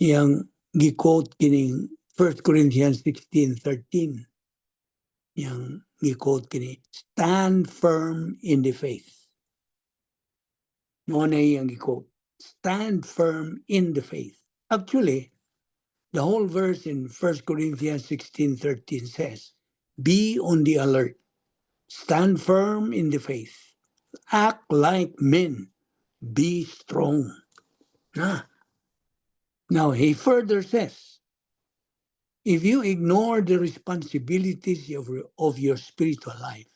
iyang gi-quote kining 1 Corinthians 16:13. Iyang gi-quote kini, "Stand firm in the faith." Mao na iyang gi-quote. "Stand firm in the faith." Actually, the whole verse in 1 Corinthians 16:13 says, "Be on the alert. Stand firm in the faith. Act like men. Be strong." Ah. Now, he further says, if you ignore the responsibilities of your spiritual life,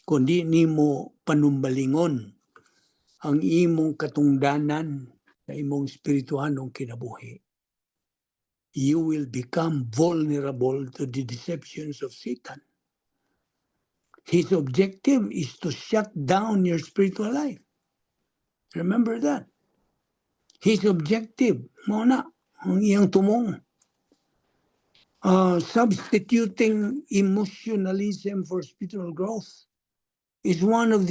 kung di nimo panumbalingon ang imong katungdanan sa imong spiritualong kinabuhi, you will become vulnerable to the deceptions of Satan. His objective is to shut down your spiritual life. Remember that. His objective, mao na, ang iyang tumong. Substituting emotionalism for spiritual growth is one of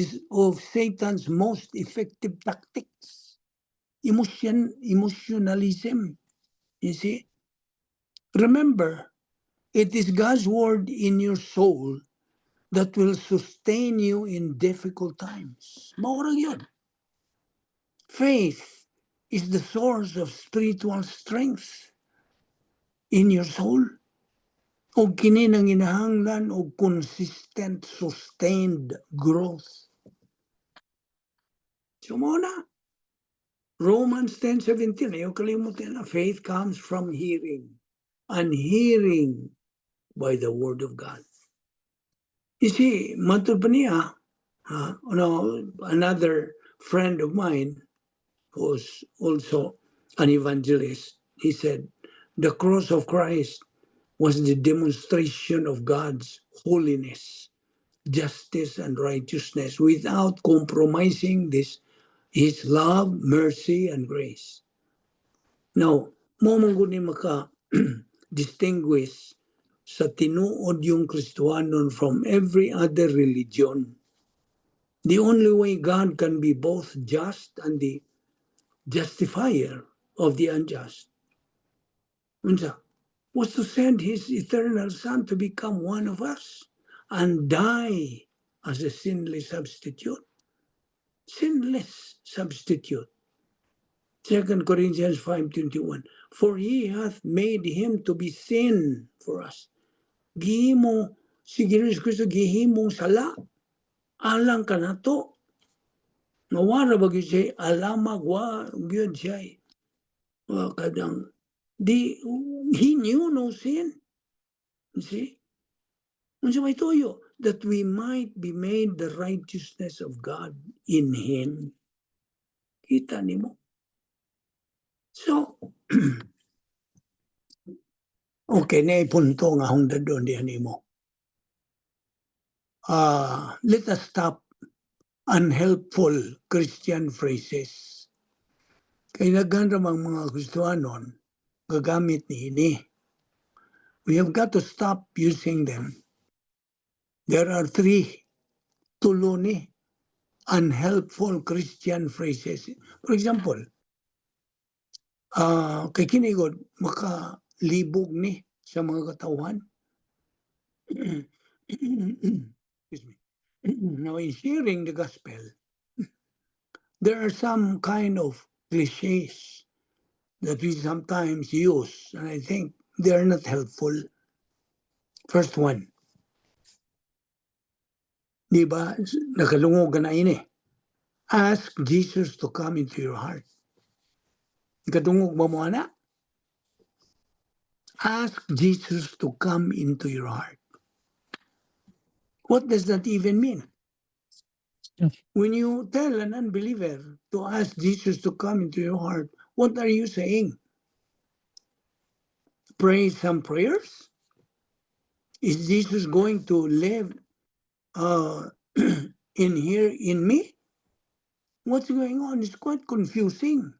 Satan's most effective tactics. Emotionalism. You see? Remember, it is God's word in your soul that will sustain you in difficult times. Mao ra gyud. Faith is the source of spiritual strength in your soul. O kini nanginahanglan og consistent, sustained growth. So mao na. Romans 10:17, ayaw kalimutan na faith comes from hearing, and hearing by the word of God. You see, matud pa niya, no, another friend of mine who's also an evangelist, he said, "The cross of Christ was the demonstration of God's holiness, justice, and righteousness without compromising this His love, mercy, and grace." Now, mao man gud ni maka distinguish sa tinuod yung Kristohanon from every other religion. The only way God can be both just and the justifier of the unjust, unsa, was to send His eternal Son to become one of us and die as a sinless substitute. Sinless substitute. 2 Corinthians 5:21. "For he hath made him to be sin for us." Gihimo si Ginoong Kristo, gihimong sala alang kanato. Nga wara ba gyud siya alamag, wa gyud siya kanang di, he knew no sin. You see? Unsa may tuyo? "That we might be made the righteousness of God in him." Kita nimo. So, okay, na punto nga akong dadon diha nimo. Let us stop unhelpful Christian phrases. Kay daghan ra mang mga Kristohanon gagamit niini. We have got to stop using them. There are three, tulo ni unhelpful Christian phrases. For example, kay kini gud makalibog ni sa mga katawhan. Excuse me. Now, in sharing the gospel, there are some kind of cliches that we sometimes use, and I think they are not helpful. First one, di ba, nakadungog ka na ini? "Ask Jesus to come into your heart." Kadungog ba mo ana? "Ask Jesus to come into your heart." What does that even mean? When you tell an unbeliever to ask Jesus to come into your heart, what are you saying? Pray some prayers? Is Jesus going to live in here in me? What's going on? It's quite confusing.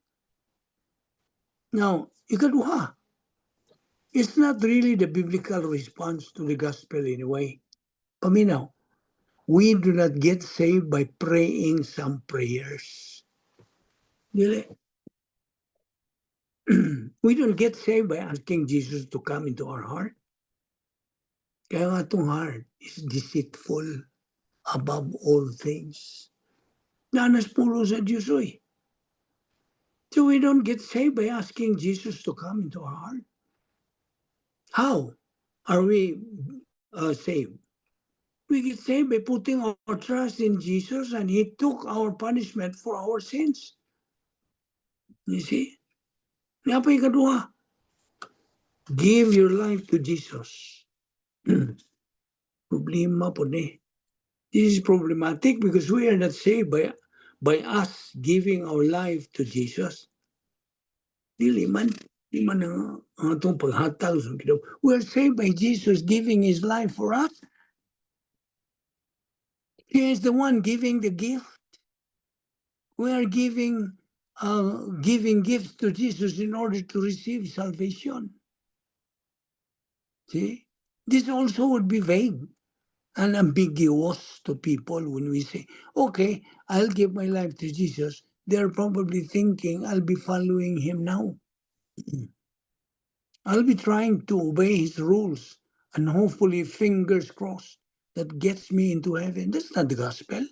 Now, ikaduha, it's not really the biblical response to the gospel anyway. Paminaw, we do not get saved by praying some prayers. Dili. We don't get saved by asking Jesus to come into our heart. Kaya nga itong heart is deceitful above all things. Nanas pulo sa Diyos, oy. So we don't get saved by asking Jesus to come into our heart. How are we saved? We get saved by putting our trust in Jesus, and He took our punishment for our sins. You see? Nga pa ikaduha. Give your life to Jesus. Problema pod ni. This is problematic because we are not saved by us giving our life to Jesus. Dili man. Di man ang atong paghatag sa Ginoo. We are saved by Jesus giving His life for us. He is the one giving the gift. We are giving gifts to Jesus in order to receive salvation. See? This also would be vague and ambiguous to people when we say, "Okay, I'll give my life to Jesus." They're probably thinking, "I'll be following him now. I'll be trying to obey his rules and hopefully, fingers crossed, that gets me into heaven." That's not the gospel.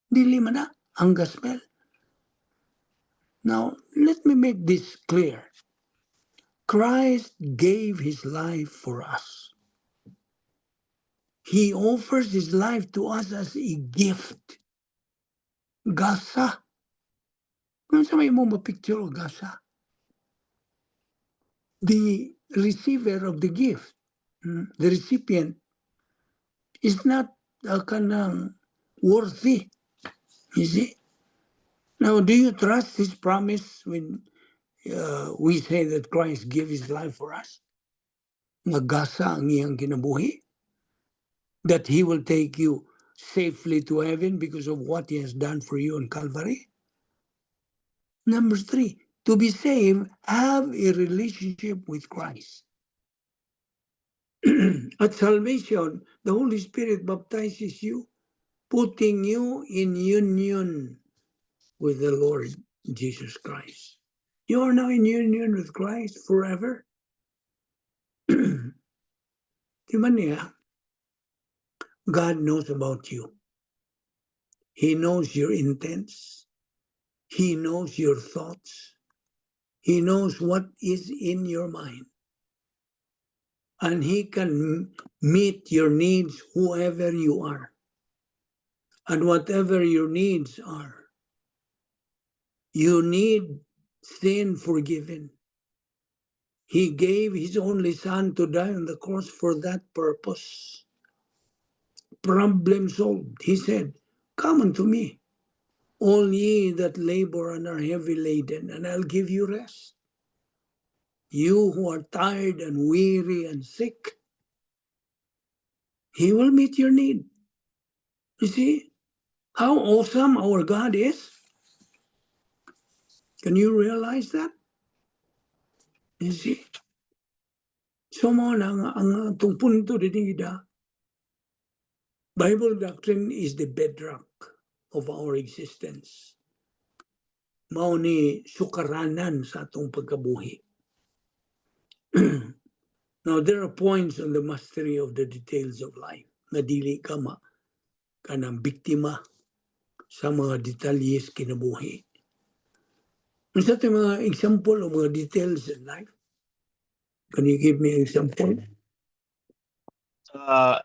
Dili man na ang gospel. Now, let me make this clear. Christ gave his life for us. He offers his life to us as a gift. Gasa. Unsa may mo ma-picture og gasa? The receiver of the gift, the recipient, is not kanang worthy. You see? Now, do you trust his promise when we say that Christ gave his life for us? Nga gasa ang iyang kinabuhi? That he will take you safely to heaven because of what he has done for you on Calvary? Number three, to be saved, have a relationship with Christ. At salvation, the Holy Spirit baptizes you, putting you in union with the Lord Jesus Christ. You are now in union with Christ forever. Di ba niya? God knows about you. He knows your intents. He knows your thoughts. He knows what is in your mind. And He can meet your needs, whoever you are and whatever your needs are. You need sin forgiven. He gave His only Son to die on the cross for that purpose. Problem solved. He said, "Come unto me, all ye that labor and are heavy laden, and I'll give you rest. You who are tired and weary and sick," He will meet your need. You see how awesome our God is? Can you realize that? You see? So mao na ang atong punto dinhi da. Bible doctrine is the bedrock of our existence. Mao ni sukaranan sa atong pagkabuhi. Now, there are points on the mastery of the details of life na dili ka ma kanang biktima sa mga detalye sa kinabuhi. Unsa tay mga example o mga details in life? Can you give me example?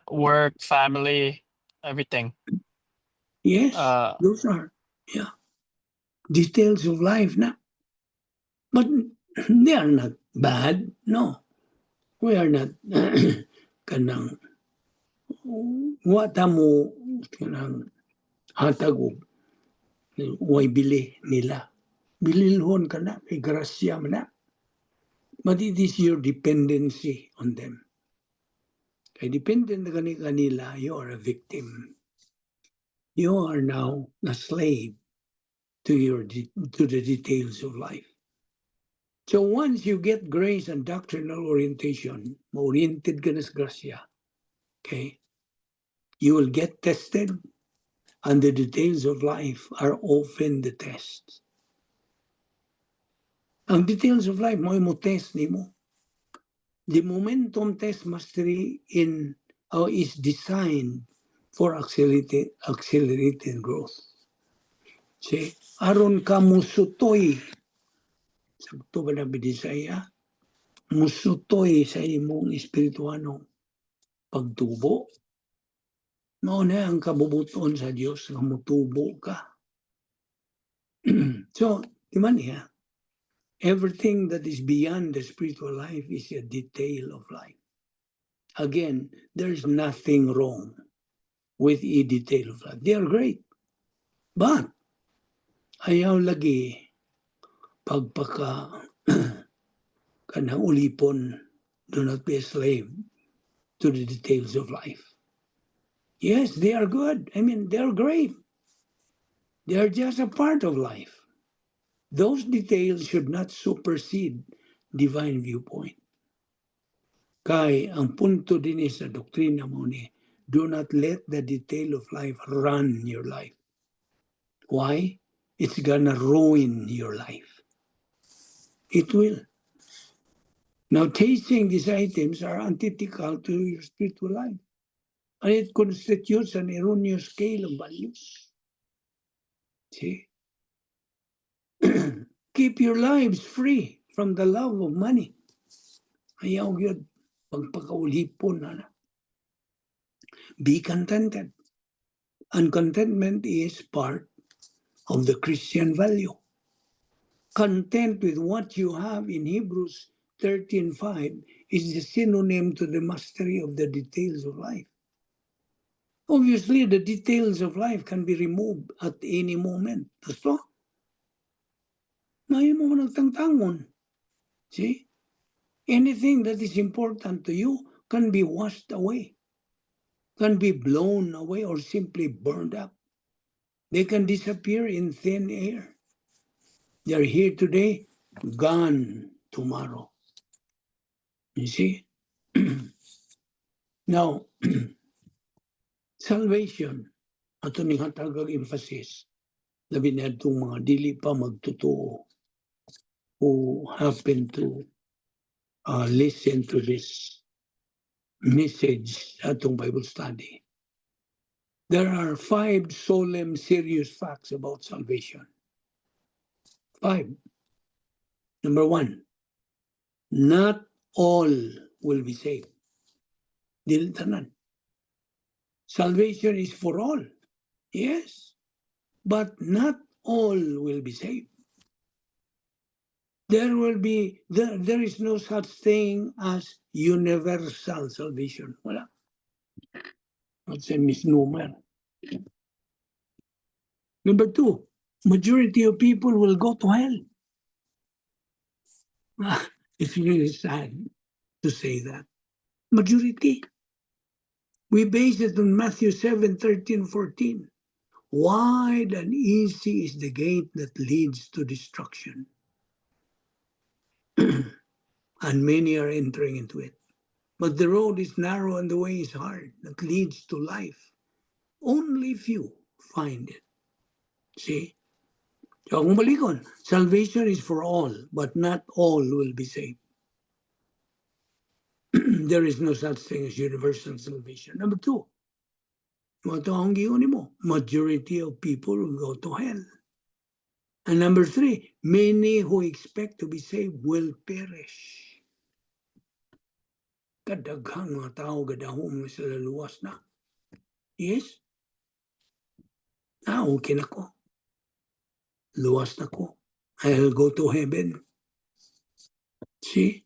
Work, family, everything. Yes, those are, yeah, details of life na. But they are not bad, no. We are not kanang wa ta mo kanang hatag og way bili nila. Bililhon ka na, kay grasya man na. But it is your dependency on them. Kay dependent ka ni kanila, you are a victim. You are now a slave to the details of life. So once you get grace and doctrinal orientation, oriented ka na sa grasya, okay, you will get tested, and the details of life are often the tests. Ang details of life mo mo test nimo. The Momentum Test Mastery in is designed for accelerated growth. See, aron ka musutoy. Sakto ba na Bisaya? Musutoy sa imong espirituano pagtubo. Mao na ang kabubut-on sa Dios nga mutubo ka. So, di man niya, everything that is beyond the spiritual life is a detail of life. Again, there's nothing wrong with a detail of life. They are great. But, ayaw lagi pagpaka kanang ulipon. Do not be a slave to the details of life. Yes, they are good. I mean, they are great. They are just a part of life. Those details should not supersede divine viewpoint. Kay ang punto din sa doktrina mo ni, do not let the detail of life run your life. Why? It's gonna ruin your life. It will. Now, chasing these items are antithetical to your spiritual life. And it constitutes an erroneous scale of values. See? Keep your lives free from the love of money. Ayaw gyud pagpakaulipon na. Be contented. And contentment is part of the Christian value. Content with what you have in Hebrews 13:5 is the synonym to the mastery of the details of life. Obviously, the details of life can be removed at any moment. Gusto? Mahimo mo nagtangtangon. See? Anything that is important to you can be washed away, can be blown away or simply burned up. They can disappear in thin air. They're here today, gone tomorrow. You see? Now, salvation, ato ning hatagag emphasis, labi na itong mga dili pa magtotoo who happen to listen to this message atong Bible study. There are five solemn, serious facts about salvation. Five. Number one, not all will be saved. Dili tanan. Salvation is for all. Yes. But not all will be saved. There is no such thing as universal salvation. Wala. That's a misnomer. Number two, majority of people will go to hell. It's really sad to say that. Majority. We base it on Matthew 7, 13, 14. "Wide and easy is the gate that leads to destruction, and many are entering into it. But the road is narrow and the way is hard that leads to life. Only few find it." See? So kung balikon, salvation is for all, but not all will be saved. There is no such thing as universal salvation. Number two, mao to ang giingon nimo, majority of people will go to hell. And number three, many who expect to be saved will perish. Kadaghang mga tao gadahom nga sila luwas na. Yes? Ah, okay na ko. Luwas na ko. I'll go to heaven. See?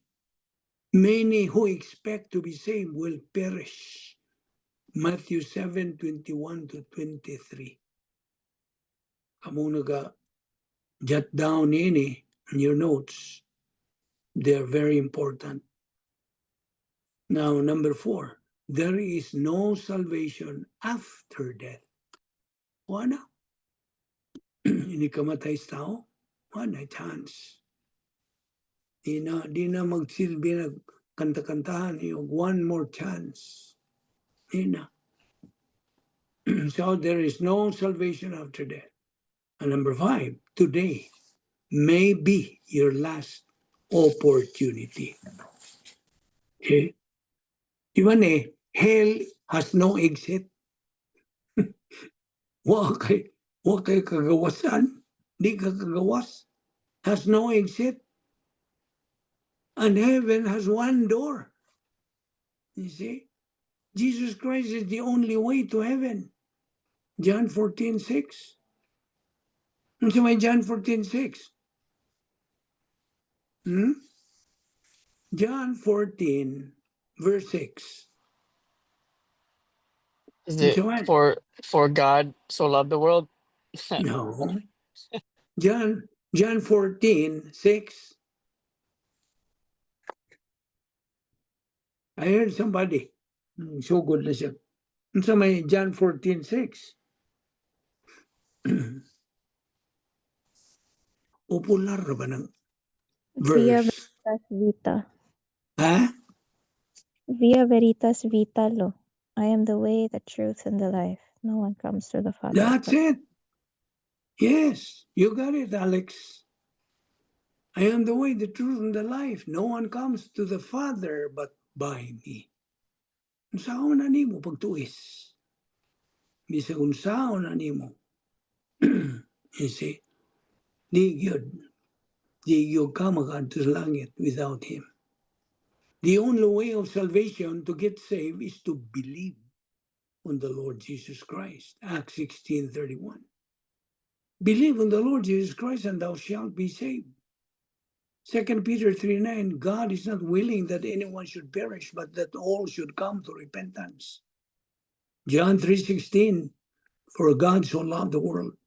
Many who expect to be saved will perish. Matthew 7, 21 to 23. Kamo naga jot down ini in your notes. They are very important. Now, number four, there is no salvation after death. Wala. Inig kamatay sa tao, wala chance. Di na magsilbi na kanta-kantahan yung one more chance. Di na. So there is no salvation after death. And number five, today may be your last opportunity. Okay? Di ba ni, hell has no exit. Wa kay kagawasan. Di ka kagawas. Has no exit. And heaven has one door. You see? Jesus Christ is the only way to heaven. John 14:6. Unsa may John 14:6? Hmm? John 14 verse 6. Is it Unsa man? for God so loved the world? No. John 14:6. I heard somebody. Sugod na siya. Unsa may John 14:6? Popular ra ba ng Via verse? Veritas Vita. Ha? Via Veritas Vita lo. I am the way, the truth, and the life. No one comes to the Father That's but it. Yes, you got it, Alex. I am the way, the truth, and the life. No one comes to the Father but by me. Unsaon na nimo pagtuis? Bisag unsaon na nimo. You see? Di gyud. Di gyud ka makaadto sa langit without Him. The only way of salvation to get saved is to believe on the Lord Jesus Christ. Acts 16:31. Believe on the Lord Jesus Christ and thou shalt be saved. 2 Peter 3:9, God is not willing that anyone should perish, but that all should come to repentance. John 3:16, for God so loved the world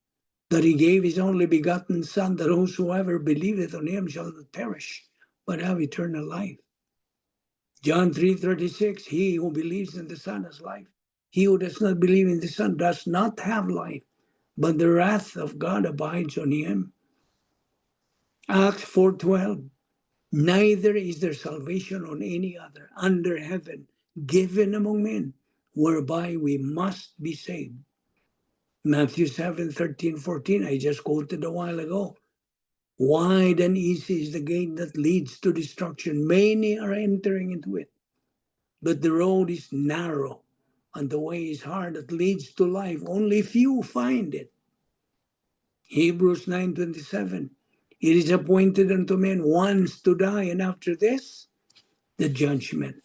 that he gave his only begotten Son, that whosoever believeth on him shall not perish, but have eternal life. John 3:36, he who believes in the Son has life. He who does not believe in the Son does not have life, but the wrath of God abides on him. Acts 4:12, neither is there salvation on any other under heaven given among men, whereby we must be saved. Matthew 7:13, 14, I just quoted a while ago. Wide and easy is the gate that leads to destruction. Many are entering into it, but the road is narrow and the way is hard that leads to life. Only few find it. Hebrews 9:27, it is appointed unto men once to die, and after this, the judgment.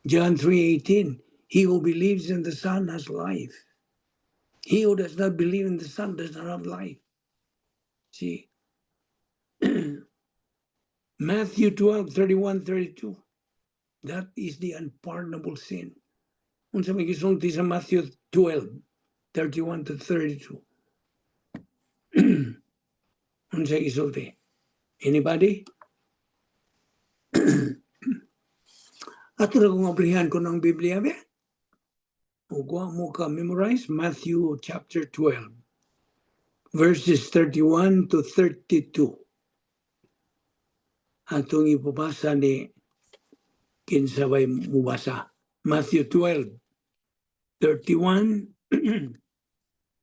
John 3:18, he who believes in the Son has life. He who does not believe in the Son does not have life. See? Matthew 12:31, 32. That is the unpardonable sin. Unsa may gisulti sa Matthew 12:31 to 32? Unsa gisulti? Anybody? Ato ra kong abrihan ko ng Biblia, be? O kuha mo ka memorize Matthew chapter 12, verses 31 to 32. Atong ipabasa ni kinsa bay mubasa. Matthew 12:31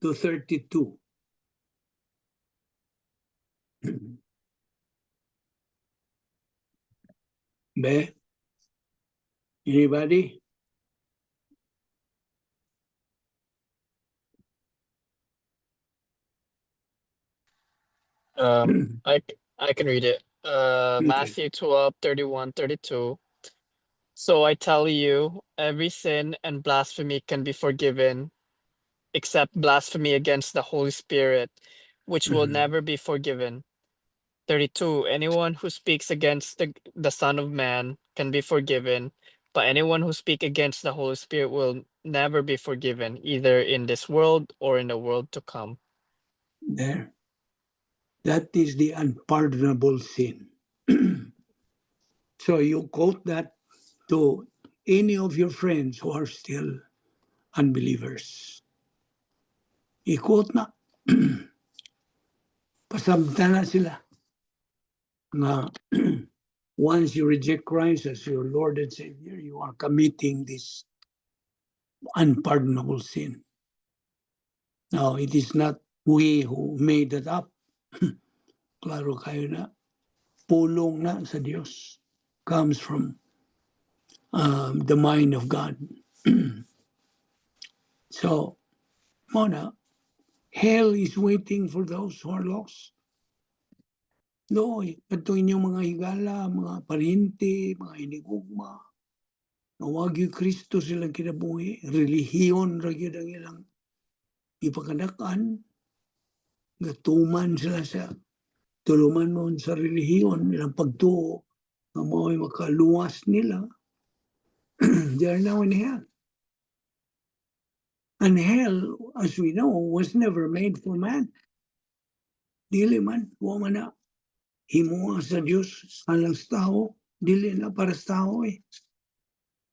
to 32. Be? Anybody? I can read it. Okay. Matthew 12:31, 32. So I tell you, every sin and blasphemy can be forgiven, except blasphemy against the Holy Spirit, which will never be forgiven. 32, anyone who speaks against the Son of Man can be forgiven, but anyone who speaks against the Holy Spirit will never be forgiven, either in this world or in the world to come. There. That is the unpardonable sin. So you quote that to any of your friends who are still unbelievers. I-quote na. Pasabta na sila nga once you reject Christ as your Lord and Savior, you are committing this unpardonable sin. Now, it is not we who made it up. Klaro kaayo na. Pulong na sa Dios comes from the mind of God. So, mao na, hell is waiting for those who are lost. No, katong inyong mga higala, mga paryente, mga hinigugma, nga wa gyud Kristo sa ilang kinabuhi, relihiyon ra gyud ang ilang ipakadak-an, gatuman sila sa tulumanon sa relihiyon, ilang pagtuo, nga mao'y makaluwas nila, they are now in hell. And hell, as we know, was never made for man. Dili man, wa man na himoa sa Dios alang sa tao, dili na para sa tao eh.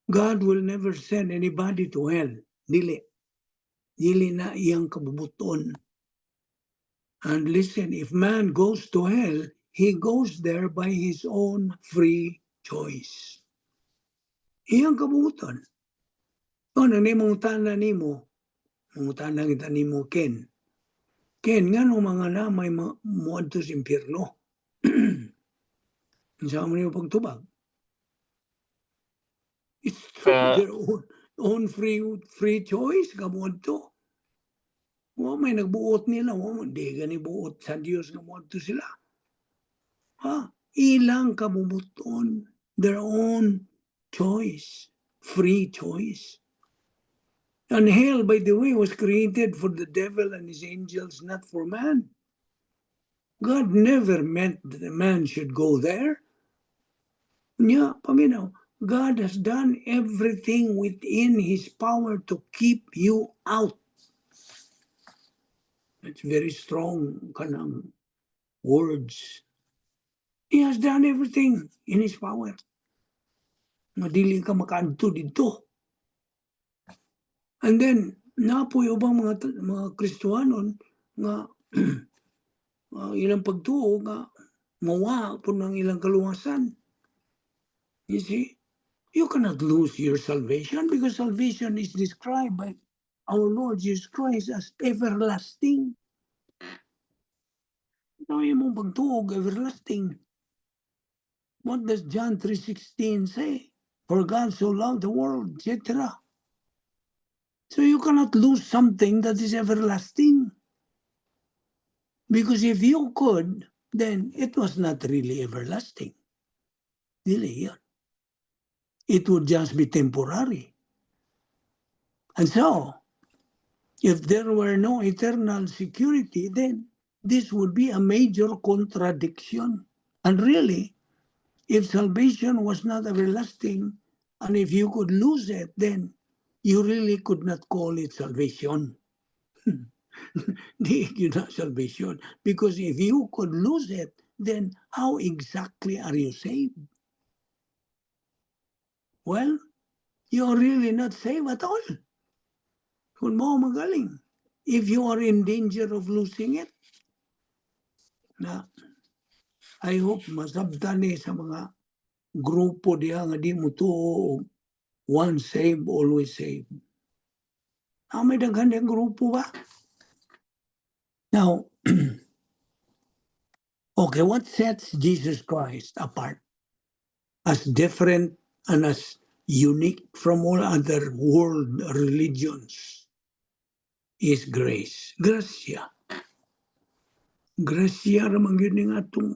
God will never send anybody to hell. Dili. Dili na iyang kabubuton. And listen, if man goes to hell, he goes there by his own free choice. Iyang kabubuton. O, nang mangutana nimo, mangutana kita nimo, Ken. Ken, ngano mga na may muadto sa impyerno? Unsa man nimo pagtubag? It's through their own free choice ka muadto. Wa may nagbuot nila, wa man di gani buot sa Dios nga muadto sila. Ha? Ilang kabubuton, their own choice, free choice. And hell, by the way, was created for the devil and his angels, not for man. God never meant that a man should go there. Nya, paminaw, God has done everything within his power to keep you out. It's very strong kanang words. He has done everything in his power nga dili ka makaadto didto. And then, naa poy ubang mga Kristohanon nga ilang pagtuo nga mawa po ng ilang kaluwasan. You see, you cannot lose your salvation because salvation is described by our Lord Jesus Christ as everlasting. Ano imong pagtuo everlasting? What does John 3:16 say? "For God so loved the world," etc. So you cannot lose something that is everlasting. Because if you could, then it was not really everlasting. Dili yun. It would just be temporary. And so, if there were no eternal security, then this would be a major contradiction. And really, if salvation was not everlasting, and if you could lose it, then you really could not call it salvation. Di yun na salvation. Because if you could lose it, then how exactly are you saved? Well, you're really not saved at all. Kung mao magaling. If you are in danger of losing it. Na, I hope masabtan ni sa mga grupo diha nga di mo tuo og once saved, always saved. Ah, may daghan diyang grupo ba? Now, okay, what sets Jesus Christ apart as different and as unique from all other world religions is grace. Gracia. Gracia ra man gyud ning atong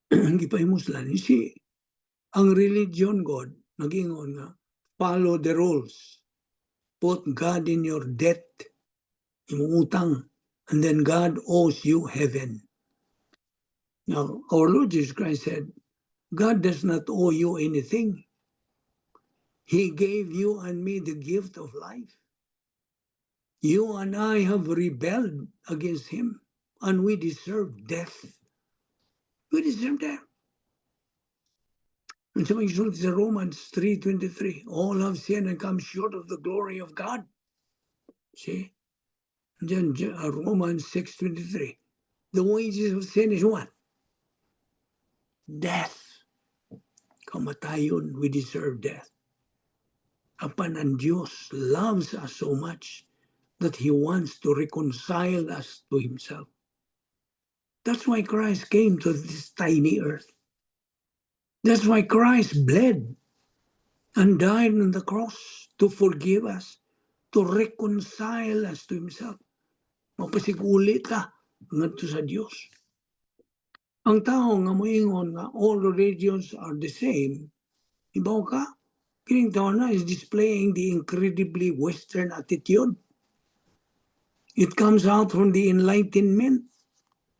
gipahimuslan. You see, ang religion gud, nag-ingon nga, follow the rules. Put God in your debt. Imong utang. And then God owes you heaven. Now, our Lord Jesus Christ said, "God does not owe you anything. He gave you and me the gift of life. You and I have rebelled against him, and we deserve death. We deserve death." Unsa may gisulti sa Romans 3:23? All have sinned and come short of the glory of God. See? And then Romans 6:23. The wages of sin is what? Death. Kamatayon, we deserve death. Apan ang Diyos loves us so much that He wants to reconcile us to Himself. That's why Christ came to this tiny earth. That's why Christ bled and died on the cross to forgive us, to reconcile us to Himself. Mapasiguli ta ngadto sa Dios. Ang tao nga moingon nga all religions are the same, ibaw ka, kining tao na is displaying the incredibly Western attitude. It comes out from the Enlightenment.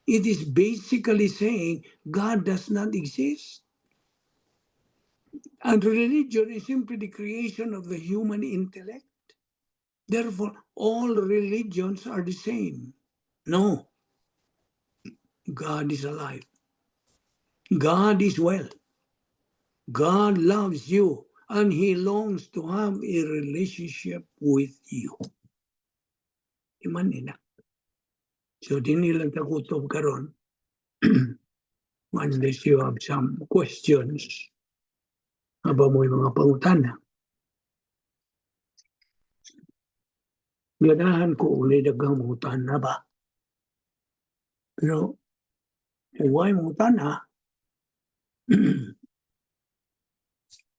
It is basically saying God does not exist. And religion is simply the creation of the human intellect. Therefore, all religions are the same. No. God is alive. God is well. God loves you and He longs to have a relationship with you. Iman nila. So, dinhi lang ta kutob karon. Unless you have some questions. Naa ba mo'y mga pangutana? Ganahan ko uli daghang mangutana ba? Pero, kung way mangutana,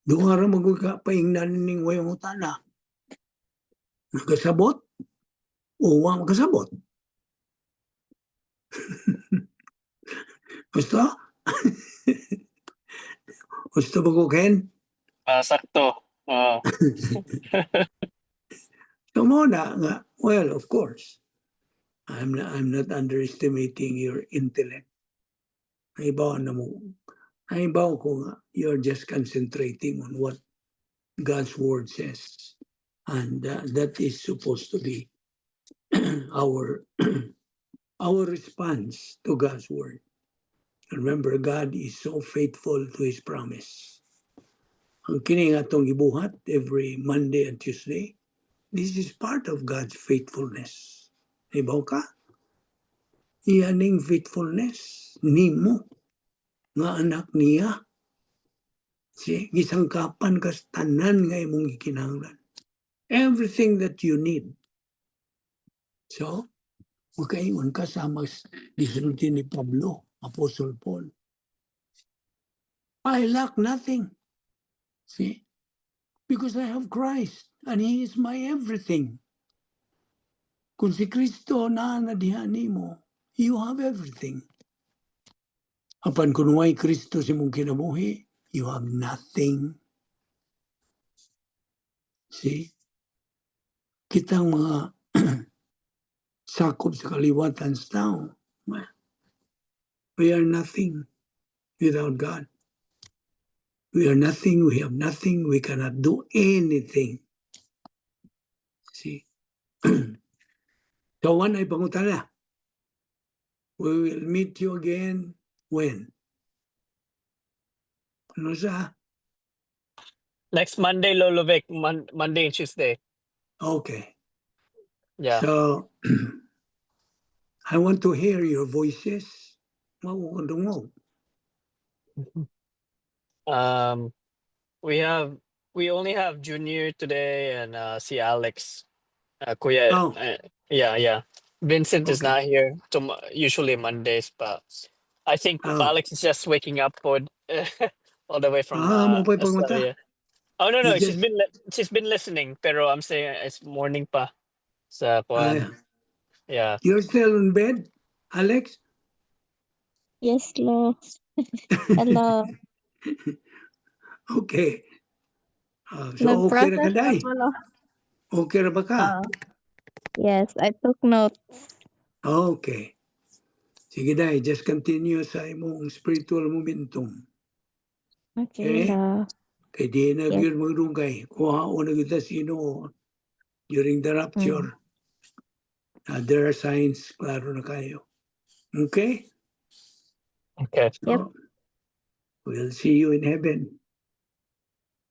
duha ra man gud ka paingnan ning way mangutana. Nakasabot o wa makasabot. Gusto? Gusto ba ko, Ken? Ah, sakto. Ah. So mao na nga, well, of course, I'm not underestimating your intellect. Nahibaw na mo, nahibaw ko nga, you're just concentrating on what God's word says. And that is supposed to be our response to God's word. Remember, God is so faithful to His promise. Ang kini nga atong gibuhat every Monday and Tuesday, this is part of God's faithfulness. Ibaw ka? Iyaning faithfulness nimo nga anak niya. Si gisangkapan ka sa tanan nga imong gikinahanglan. Everything that you need. So, makaingon ka sa mas gisulti ni Pablo, Apostle Paul. "I lack nothing." See? Because I have Christ and He is my everything. Kung si Kristo naa na diha nimo, you have everything. Apan kung way Kristo sa imong kinabuhi, you have nothing. See? Kitang mga sakop sa kaliwatan sa tao, we are nothing without God. We are nothing, we have nothing, we cannot do anything. See? So, walay pangutana. We will meet you again when? Ano sa? Next Monday, Lolo Vic. Monday and Tuesday. Okay. Yeah. So, I want to hear your voices. Mao dungog. We only have Junior today and si Alex. Kuya, Oh. yeah. Vincent is not here usually Mondays, but I think Oh. Alex is just waking up for all the way from Ah, mao pa'y pangutana. Australia. Oh no, You she's she's been listening, pero I'm saying it's morning pa sa kuan. Ah, Yeah. you're still in bed, Alex? Yes, Lo. Hello. Okay. So okay ra ka Nag-process day? ako, Lo. Okay ra ba ka? Ah. Yes, I took notes. Okay. Sige day, just continue sa imong spiritual momentum. Okay, Okay? Lo. Kay di na Yes. gyud magdugay. Kuhaon na kita sino during the rapture. There are signs, klaro na kayo. Okay? Okay. So, Yep. we'll see you in heaven.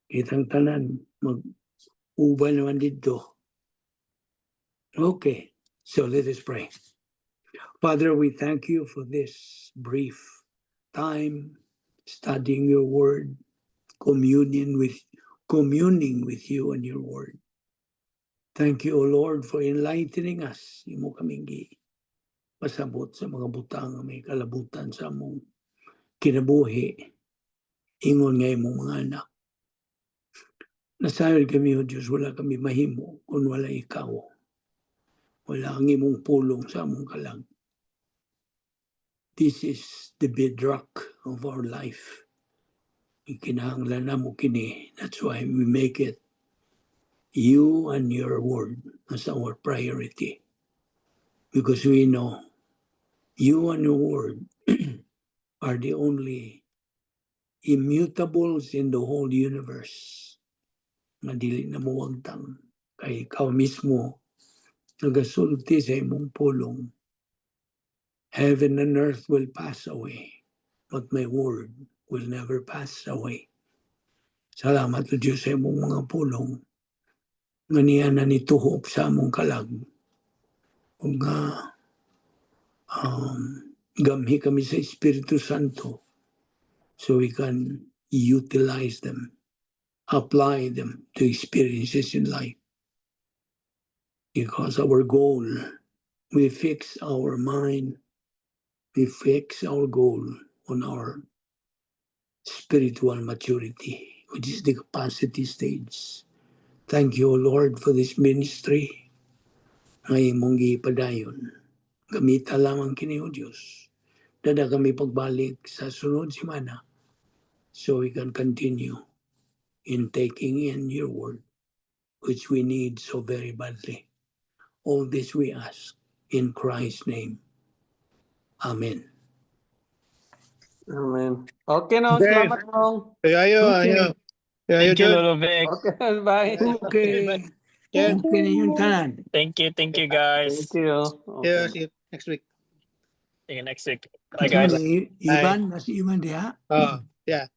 Kitang tanan mag-uban naman dito. Okay, so let us pray. Father, we thank you for this brief time studying your word, communing with you and your word. Thank you, O Lord, for enlightening us. Imo kaming gipasabot sa mga butang nga may kalabutan sa among kinabuhi. Ingon nga imong mga anak. Nasayod kami, O Diyos, wala kami mahimo kung wala ikaw. Wala ang imong pulong sa among kalag. This is the bedrock of our life. Ikinahanglan namo kini. That's why we make it you and your word as our priority. Because we know you and your word are the only immutables in the whole universe nga dili na mawagtang kay ikaw mismo nagasulti sa imong pulong. "Heaven and earth will pass away, but my word will never pass away." Salamat o Diyos sa imong mga pulong nga niya na nituhop sa among kalag ug nga gamhi kami sa Espiritu Santo so we can utilize them, apply them to experiences in life. Because our goal, we fix our mind, we fix our goal on our spiritual maturity, which is the capacity stage. Thank you, Lord, for this ministry. Nga imong gipadayon. Gamita lamang kini, O Diyos. Dada kami pagbalik sa sunod semana so we can continue in taking in your word, which we need so very badly. All this we ask in Christ's name. Amen. Amen. Okay no, salamat, Nong. Ayo, Okay. ayo. Ayo, Thank you, Jud. Lolo Vic. Okay, bye. Okay. Yeah. Okay na yun tanan. Thank you guys. Thank you. Yeah, Okay. see you next week. See you next week. Bye, guys. Si Ivan, nasi Ivan diha. Oh, yeah.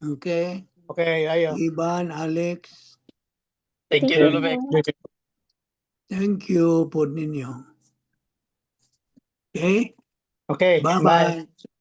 Okay. Okay, ayo. Ivan, Alex, Thank you, Lolo Vic. Thank you po ninyo. Okay? Okay, bye. Bye-bye.